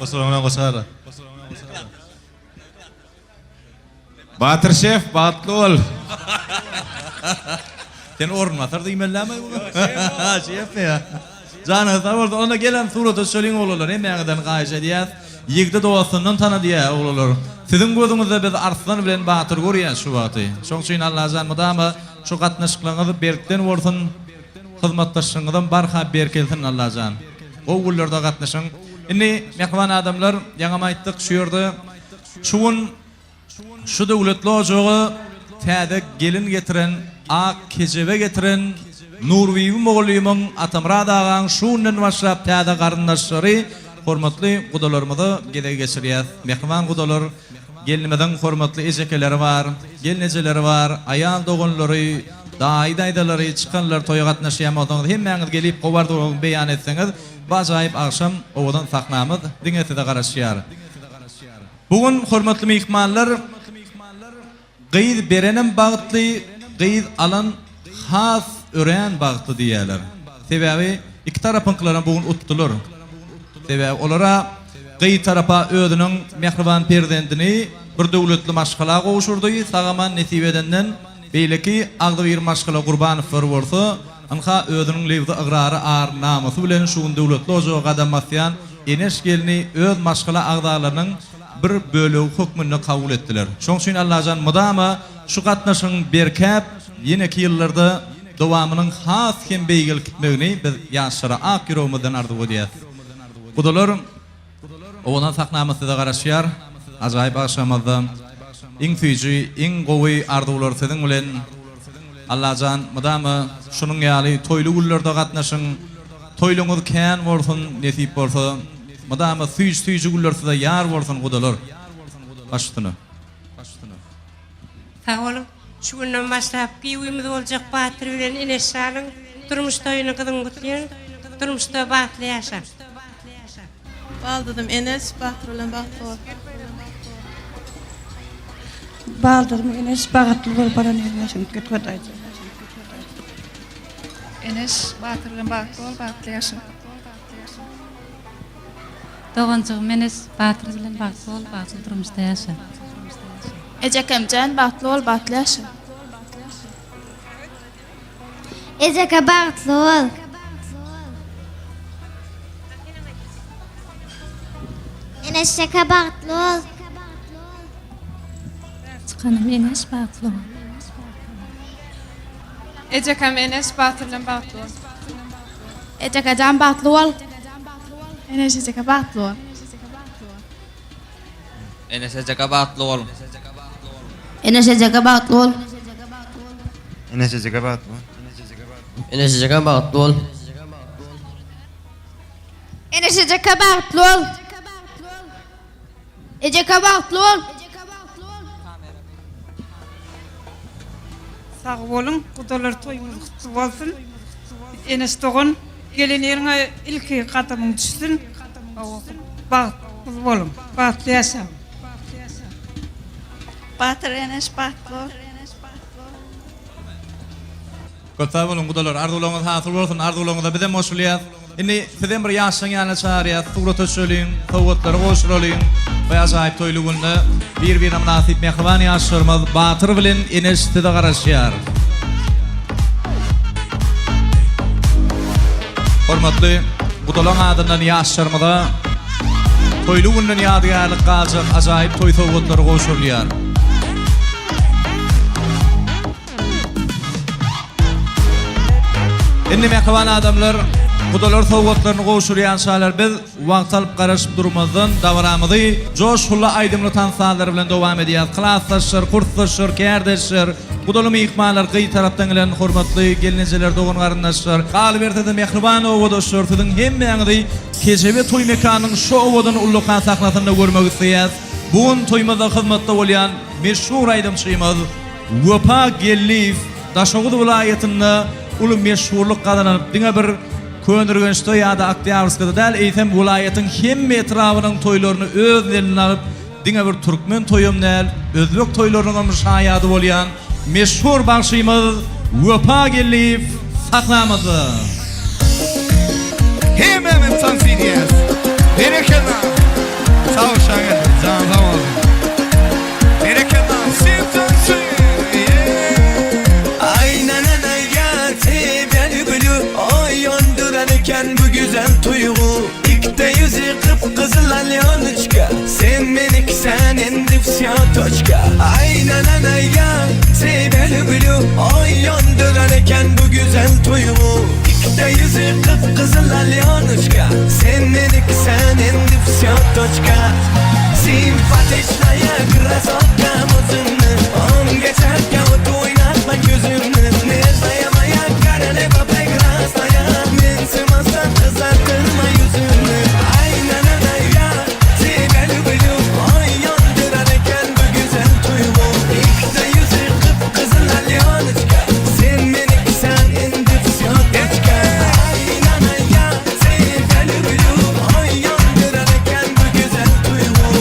Goşalaryň bilen goşa garra. Batyr şef bagtly bol. Sen orunbasar diýmelilämi bu? Şefmi ýa? Janyňyz sag bolsun. Onda gelen surata düşeliň oglanlar. Hemmäňizden haýyş edýäs. Ýigdi dostundan tana diýýä oglanlar. Siziň gözüňizde biz Arslan bilen Batyr görýäs şu wagty. Şoň üçin Allajan mydama şu gatnaşyklaryňyz berkden bolsun. Hyzmatdaşlygyňyzam barha berkelsin Allajan. Gowy günlerde gatnaşyň. Indi mähriban adamlar ýaňam aýtdyk şu ýerde Şu gün şu döwletli ojaga täze gelin getiren, ak kejebe getiren Nurbibi mugallymyň, Atamyrat agaň şu günden başlap täze garyndaşlary, hormatly gudalarymyza gezegi geçirýäs. Mähriban gudalar, gelnimiziň hormatly ejekeleri bar, gelnejeleri bar, aýal doganlary, daýy-daýzalary, çykanlar toýa gatnaşýan bolsaňyz hemmäňiz gelip gowy arzuwlaryňyzy beýan etseňiz, bu ajaýyp agşam owadan sahnamyz diňe size garaşýar. Bu gün hormatly myhmanlar gyz berenem bagtly, gyz alan has örän bagtly diýýärler. Sebäbi iki tarapyňkylaram bu gün utdular. Sebäbi olara gyz tarapa özüniň mähriban perzendini bir döwletli maşgala gowşurdy, sag-aman nesip edenden Beýleki agzybir maşgala Gurbanowlar bolsa, ynha, özüniň lebzi ygrary ar-namysy bilen şu gün döwletli ojaga gadam basýan Eneş gelni öz maşgala agzalarynyň bir bölegi hökmünde kabul etdiler. Şoň üçin Allajan mydama şu gatnaşygyň berkäp, ýeneki ýyllarda dowamynyň has hem beýgelip gitmegini biz ýaşlara ak ýüregimizden arzuw edýäs. Gudalar! Owadan sahnamyz size garaşýar. Ajaýyp agşamyzda iň süýji, iň gowy arzuwlar siziň bilen. Allajan mydama şunuň ýaly toýly günlerde gatnaşyň. Toýlaňyz kän bolsun nesip bolsa. Mydama süýji süýji günler size ýar bolsun gudalar. Baş üstüne. Sag boluň. Şu günden başlap giwimiz boljak Batyr bilen Eneşşanyň durmuş toýuny gyzgyn gutlaýan. Durmuşda bagtly ýaşaň. Baldyzym Eneş Batyr bilen bagtly bol. Baldyzym Eneş bagtly bol baran ýeriňe şeýdip git Hudaýjan. Eneş, Batyr bilen bagtly bol, bagtly ýaşa. Doganjygym Eneş, Batyr bilen bagtly bol, bagtly durmuşda ýaşa. Ejekemjan bagtly bol, bagtly ýaşa. Ejeke bagtly bol. Eneşjeke bagtly bol. Çykanym Eneş bagtly bol. Ejekem Eneş Batyr bilen bagtly bol. Ejekejan bagtly bol. Eneş ejeke bagtly bol. Eneş ejeke bagtly bol. Eneş ejeke bagtly bol. Eneş ejeke bagtly bol. Eneş ejeke bagtly bol. Eneş ejeke bagtly bol. Ejeke bagtly bol. Sag boluň gudalar toýuňyz gutly bolsun Eneş dogan gelen ýeriňe ilki gadamyň düşsün bagtly boluň bagtly ýaşaň. Batyr Eneş bagtly bol. Köp sag boluň gudalar arzuwlaryňyz hasyl bolsun arzuwlaryňyza bizem goşulýas. Indi sizem bir ýaşlaň ýanyna çagyrýas surata düşeliň sowgatlary gowşuralyň bu ajaýyp toýly günde bir birine mynasyp mähriban ýaşlarymyz Batyr bilen Eneş size garaşýar. Hormatly gudalaň adyndan ýaşlarymyza toýly günden ýadygärlik galjak ajaýyp toý sowgatlary gowşurylýar. Indi mähriban adamlar, gudalar sowgatlaryny gowşurýançalar biz wagt alyp garaşyp durmazdan dabaramyzy joşgunly aýdymly tans sazlary bilen dowam edýäs. Klasdaşlar, kursdaşlar, kärdeşler, gudaly myhmanlar, gyz tarapdan gelen hormatly gelnejeler, dogan-garyndaşlar, galyberse-de mähriban obadaşlar siziň hemmäňizi Kejebe toý mekanynyň şu owadan ullakan sahnasynda görmek isleýäs. Bu gün toýumyzda hyzmatda bolýan meşhur aýdymçymyz Wepa Geldiýew Daşoguz welaýatynda uly meşhurlyk gazanyp, diňe bir Köneürgençde ýa-da Oktýabrskada däl, eýsem welaýatyň hemme etrabynyň toýlaryny öz eline alyp, diňe bir türkmen toýam däl, özbek toýlarynyňam şaýady bolýan meşhur bagşymyz Wepa Geldiýew sahnamyzda. Hemmämiz tans edýäs. Berekella. Sag bol Şageldi. Janyň sag bolsun. Berekella. Sen tansı. Aynanana ya тебя люблю Oy yondurar ekan bu güzel tuyg'u Ikkita yuzi qip-qizil Alyonочка Sen menikisan endi всё точка Aynanana ya тебя люблю Oy yondurar ekan bu güzel tuyg'u Ikkita yuzi qip-qizil Alyonочка Sen menikisan endi всё точка Симпатичная красотка o'zimni O'ngga chapga o't o'ynatma ko'zimni Нежная моя королева прекрасная Mensimasdan qizartirma yuzimni Aynanana ya тебя люблю Oy yondirar ekan bu güzel tuyg'u Ikkita yuzi qip-qizil Alyonочка Sen menikisan endi всё точка Aynana ya тебя люблю Oy yondirar ekan bu güzel tuyg'u.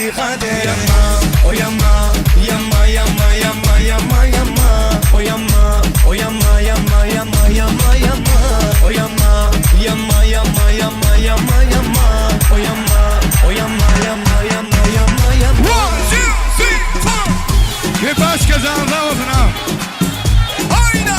Nasihat et. Oyanma, oyanma, yanma, yanma, yanma, yanma, yanma. Oyanma, oyanma, yanma, yanma, yanma, yanma. Oyanma, yanma, yanma, yanma, yanma, yanma. Oyanma, oyanma, yanma, yanma, yanma, yanma. One, two, three, four. Gepaşka janyň sag bolsun agam. Haýda!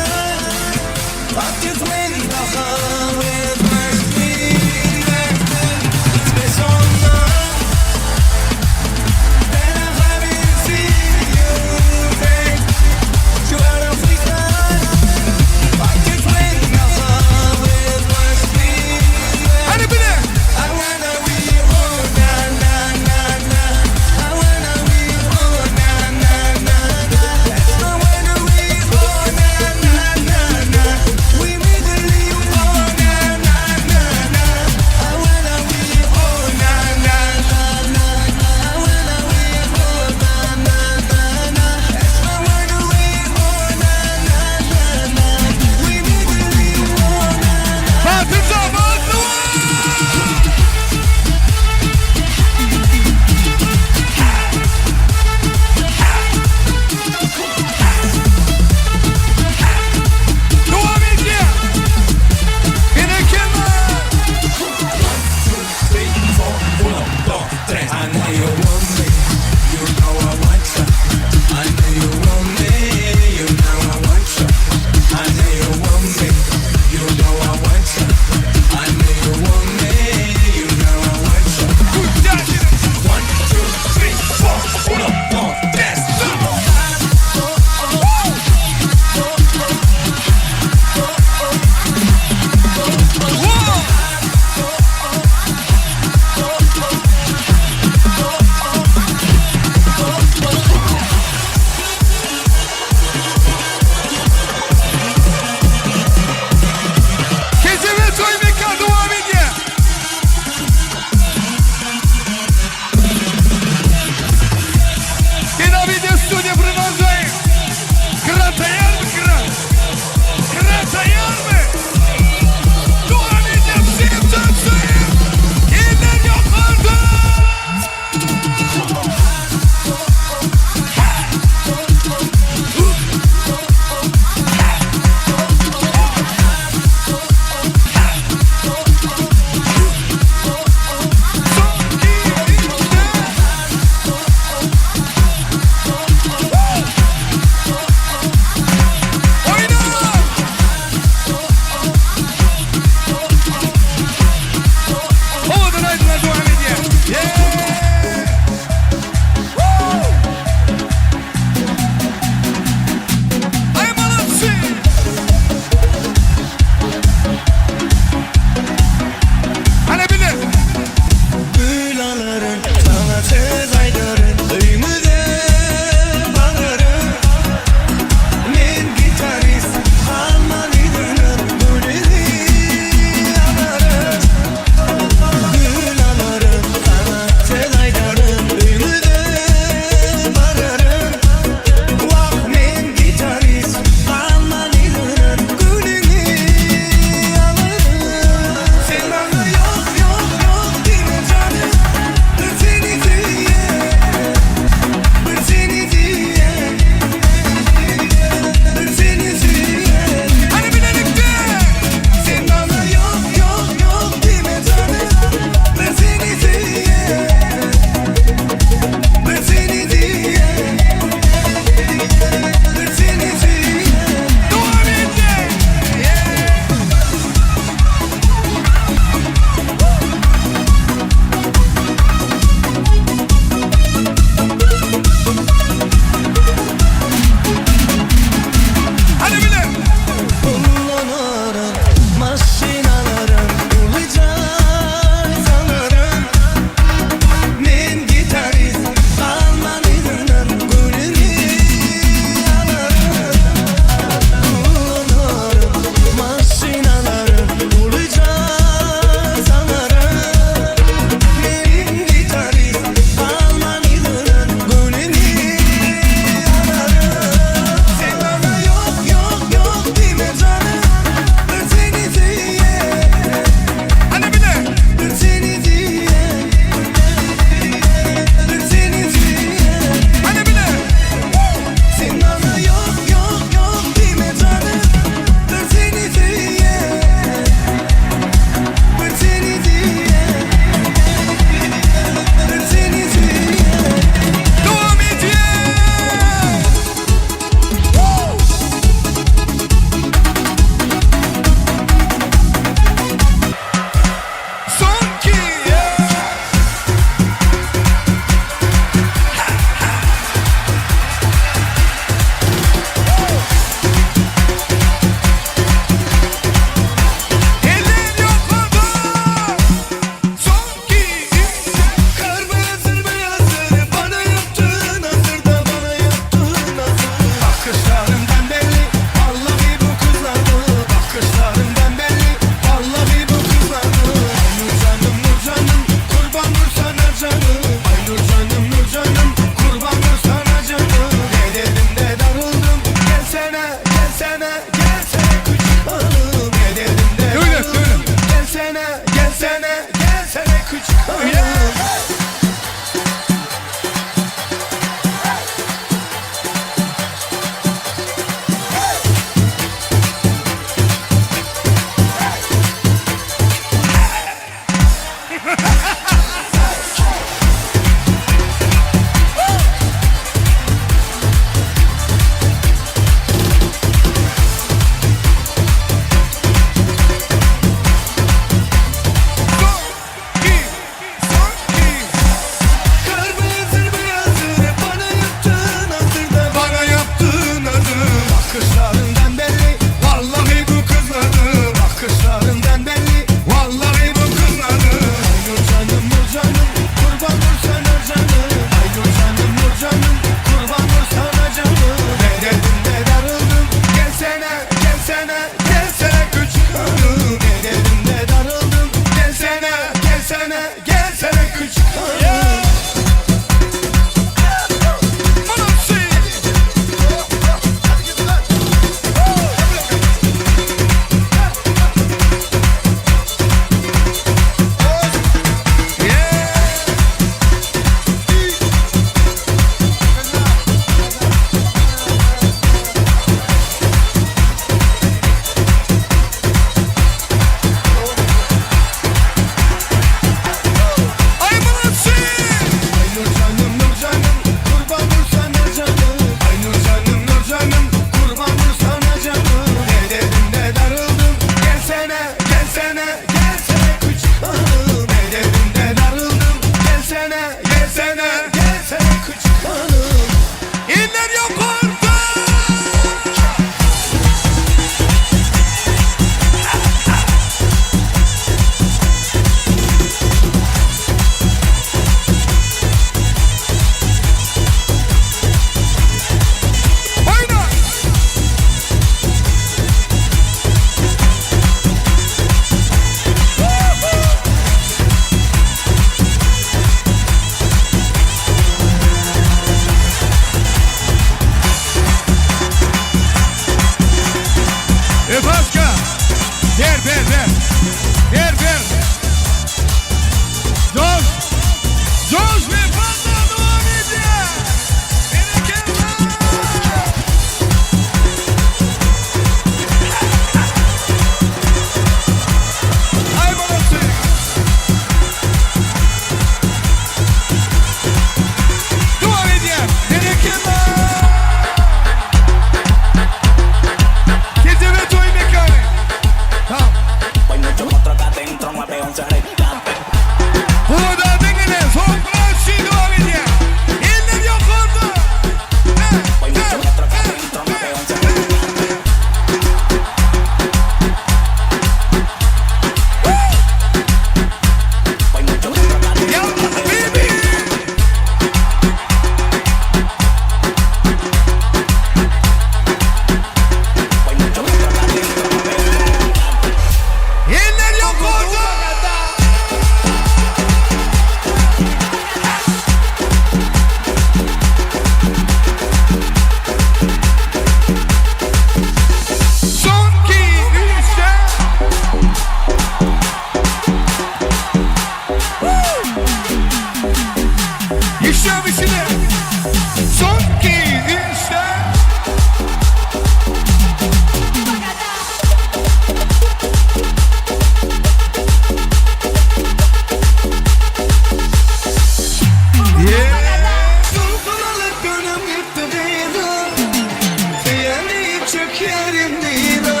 çökerim dyza.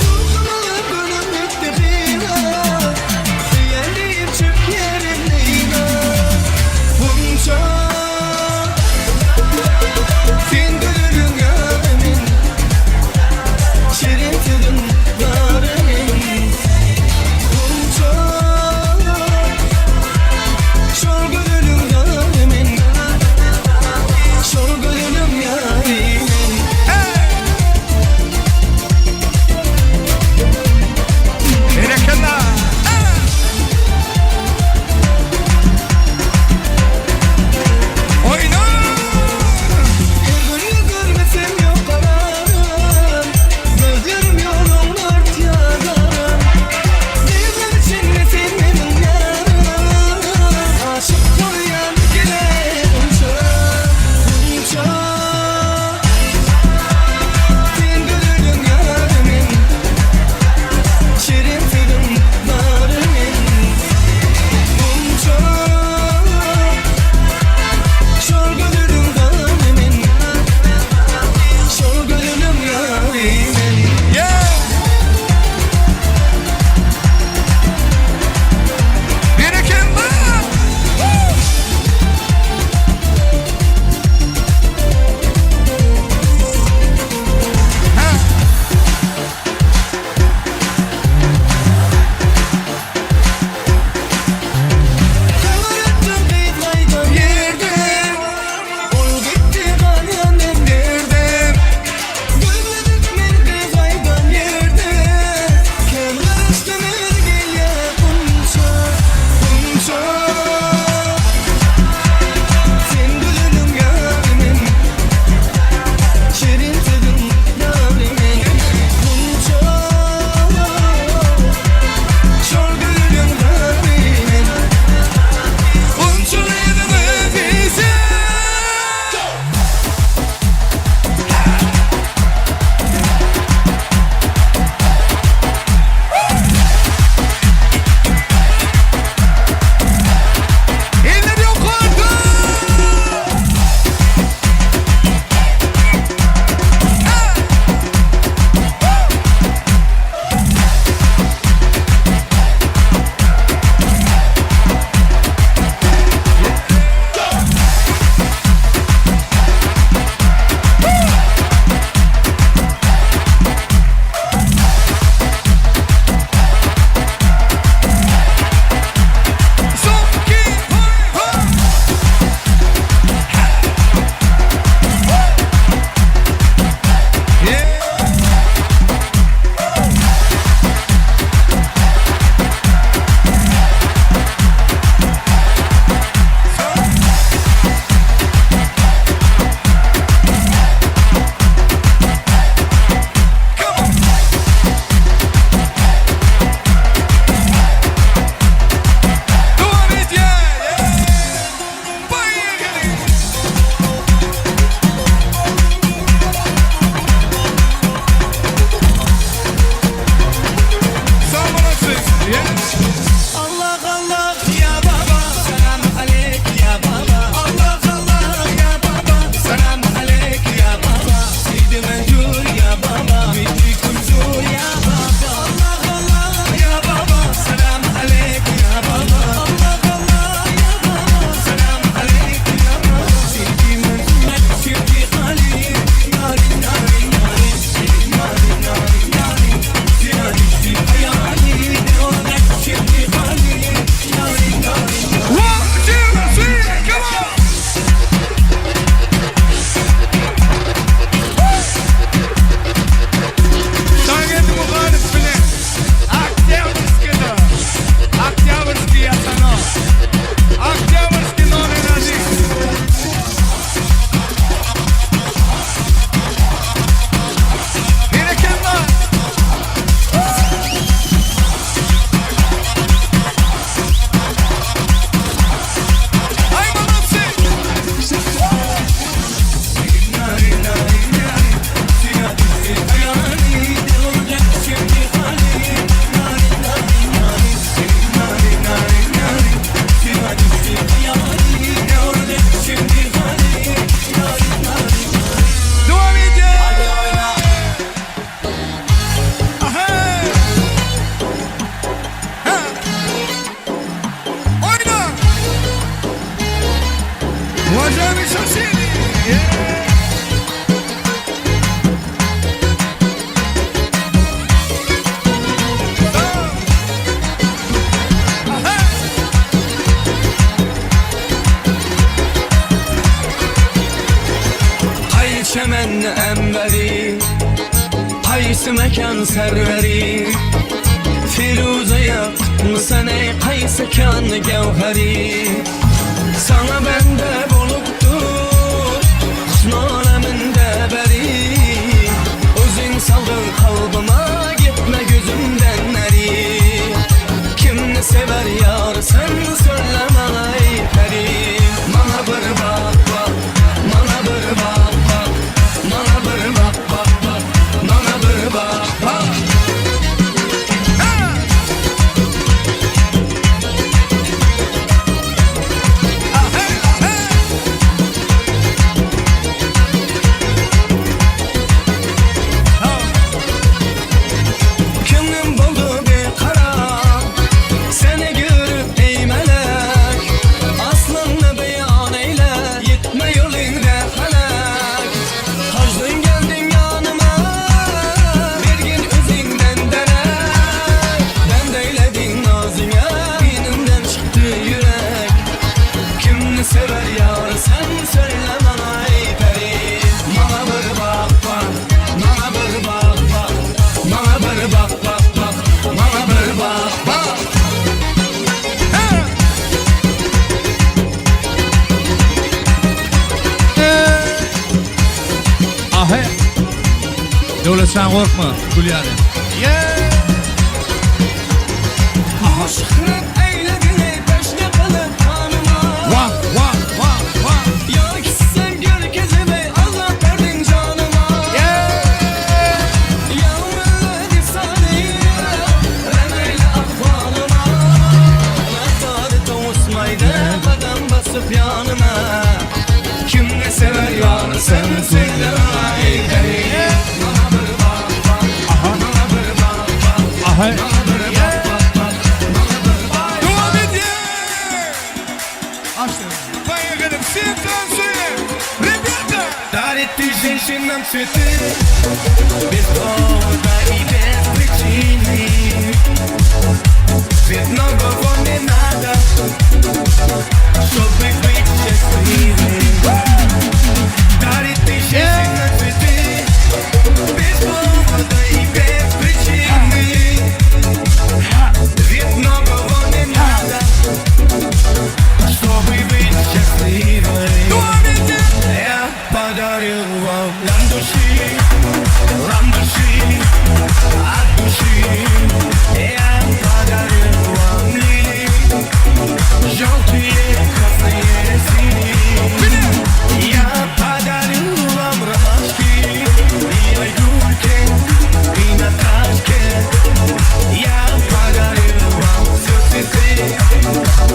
Sultanlar gönüllükte hyra, Söýen diýip çökerim dyza. Gunça, sen gözeliň ýary men, Şirin sözüň zary men. Gunça, şol gözeliň ýary men, Şol gözeliň ýary men. Çemenni emberi Haýsy mekan serweri Firuze ýakmysan eý Haýsy kan gewheri Saňa bende bolupdyr Husn aleminde beri Özüň saldyň kalbyma Gitme gözümden neri Kimni sewer ýar sen Söyle maňa eý peri Maňa bir bak bak Maňa bir bak bak Maňa bir bak bak bak Maňa bir bak bak. Köňlüm boldy bikarar Seni görüp eý melek Aslyňny beýan eýle Ýetme ýolyňda hälek Haždan geldiň ýanyma Bergin özüňden derek Bend eýlediň nazyňa Inimden çykdy ýürek Kimni sewer ýar sen Söýle maňa eý peri Maňa bir bak bak Maňa bir bak bak Maňa bir bak bak bak Maňa bir bak bak. Ahe. Döwletjan gorkma, gül ýaly. Muşklyk eýlediň eý teşne kylyp ganyma. Wah, wah, wah, wah. Ýar gitsem görkezip eý azap berdiň janyma. Ýagmyrly dessany rem eýle ahwalyma. Nazary towusmaýda gadam basyp ýanyma. Kimni sewer ýar sen söýle maňa eý peri. Maňa bir bak bak. Maňa bir bak bak. Ahe. Maňa bir bak bak bak. Maňa bir bak. Dowam edýär. Поехали, все танцуем! Ребята! Дарит ты женщинам цветы Без повода и без причины Ведь многого не надо Чтобы быть счастливым Дарит ты женщинам цветы Без повода и без причины Ведь многого не надо Чтобы быть счастливой Я подарил вам ландыши, ландыши от души. Я подарил вам лилии, желтые, красные, синие. Я подарил вам ромашки и Айгульке, и Наташке. Я подарил вам все цветы,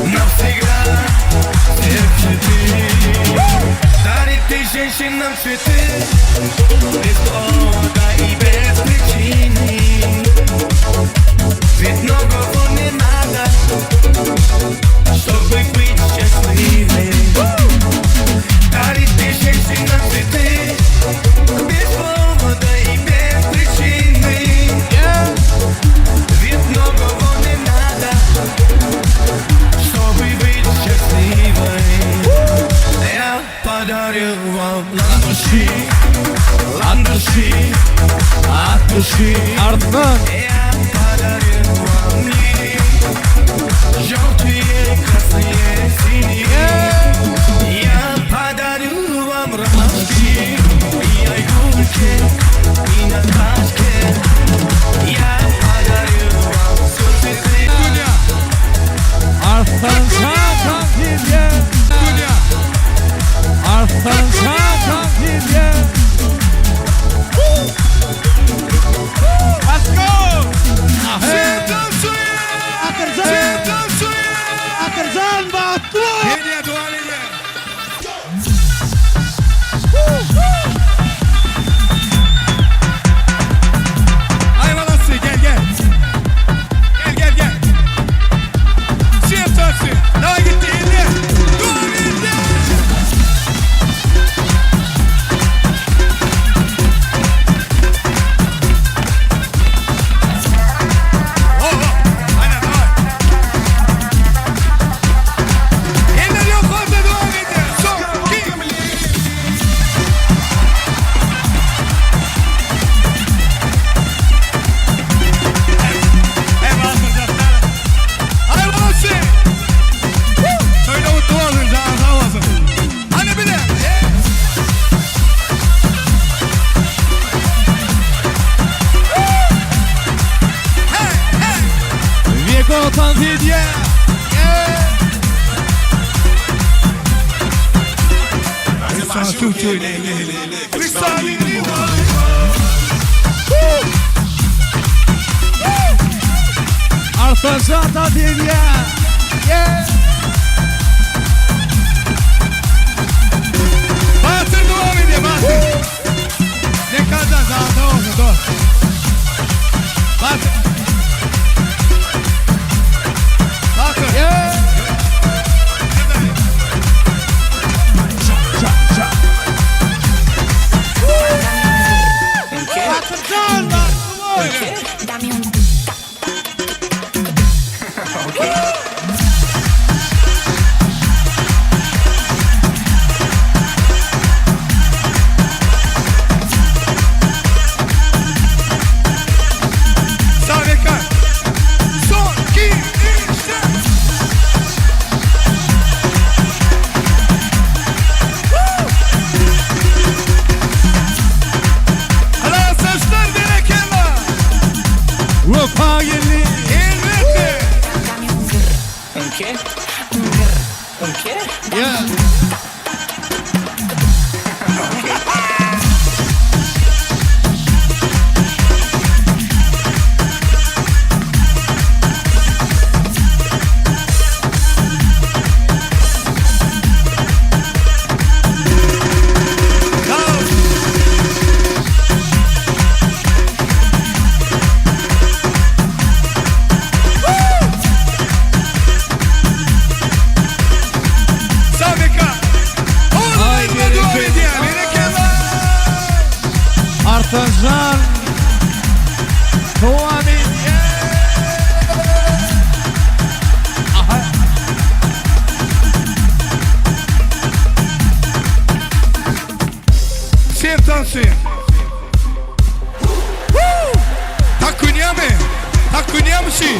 навсегда все цветы. Дарит ты женщинам цветы Без повода и без причины Ведь многого не надо Чтобы быть счастливым Дарит ты женщинам цветы Без повода и без причины Ведь многого не надо Чтобы быть счастливой Я подарил вам ландыши, ландыши от души. Arslan. Я подарил вам лилии, желтые, красные, синие. Я подарил вам ромашки и Айгульке, и Наташке. Я подарил вам все цветы. Arslan Şa tank Arslan Şa tank Let's go! Ahe. tans edýär. Arslanjan tans edýär. Batyr dowam edýär, Batyr. Ne kadar zaten olsun, dur. Batyr. Batyr. Batyrjan, Batyr. Sabekan. Son, 2, 3, 4. Hala saçlar berekella. Wepa geldi. Elbette. Yeah. Sabeka. Oğlum dua edýär. Berekella. Arslanjan dowam edýär. Aha. Sertan suyu. Takkunya mı? Takkunya mı şey?